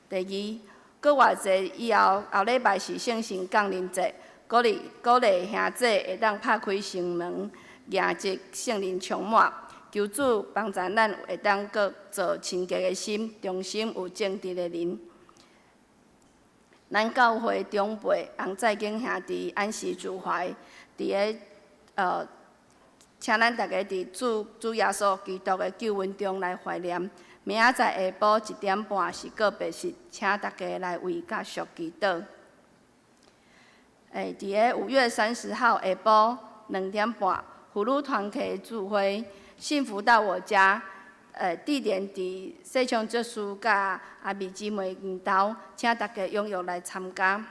第二，閣活節以後，後禮拜是聖神降臨節，鼓勵鼓勵兄弟會當拍開心門，迎接聖靈充滿。求主幫助咱會當閣做清潔的心，忠心有正直的人。咱教會長輩洪在景兄弟按時主懷，佇个請咱逐家佇主主耶穌基督的救恩中來懷念。明仔載下晡1點半是告別式，請大家來為家屬祈禱。佇个5月30號下晡2點半，婦女團契聚會，幸福到我家。地點佇世昌執事佮阿美姊妹𪜶兜，請大家踴躍來參加。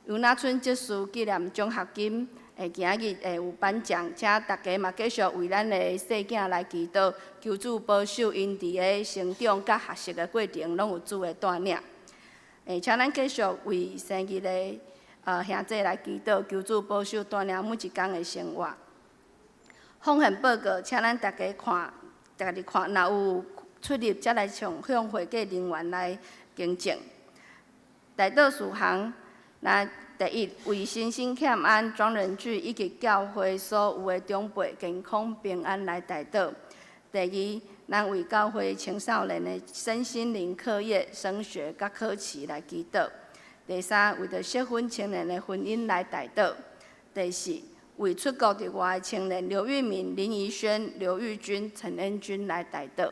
尤那春執事紀念獎學金，今仔日會有頒獎，請大家嘛繼續為咱的細囝來祈禱，求主保守𪜶佇个成長佮學習的過程，攏有主的帶領。請咱繼續為生日的兄弟來祈禱，求主保守帶領每一工的生活。奉獻報告，請咱大家看，家己看，若有出入，才來向向會計人員來更正。代禱事項，那第一，為身心欠安、莊仁俊以及教會所有的長輩健康平安來代禱。第二，咱為教會青少年的身心靈課業、升學佮考試來祈禱。第三，為著適婚青年的婚姻來代禱。第四，為出國佇外的青年劉玉敏、林怡萱、劉玉君、陳恩君來代禱。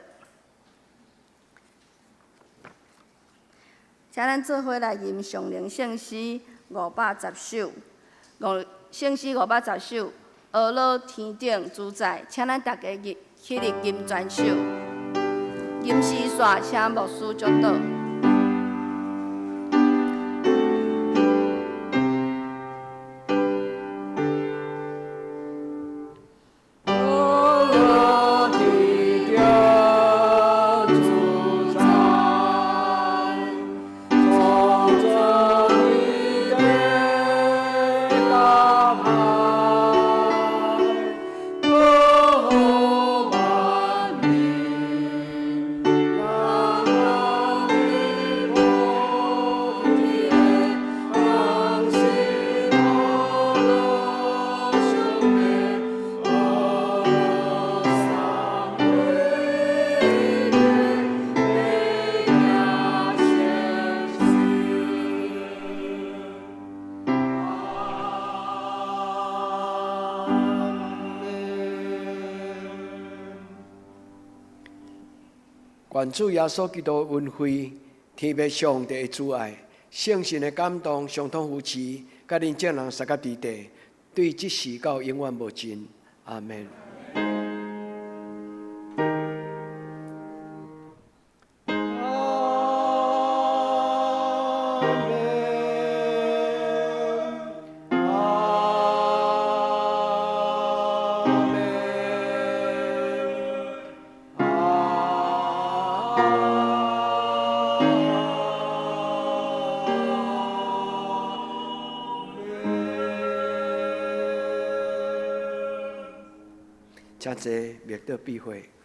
請咱做伙來吟上靈聖詩510首，五聖詩510首，阿樂天頂主宰，請咱大家入起立吟全首，吟詩煞請牧師祝禱。願主耶穌基督的恩惠、天父上帝的慈愛、聖神的感動、相通扶持，佮恁眾人相佮佇地，對這時到永遠無盡。阿們。阿們。請坐，默禱閉會。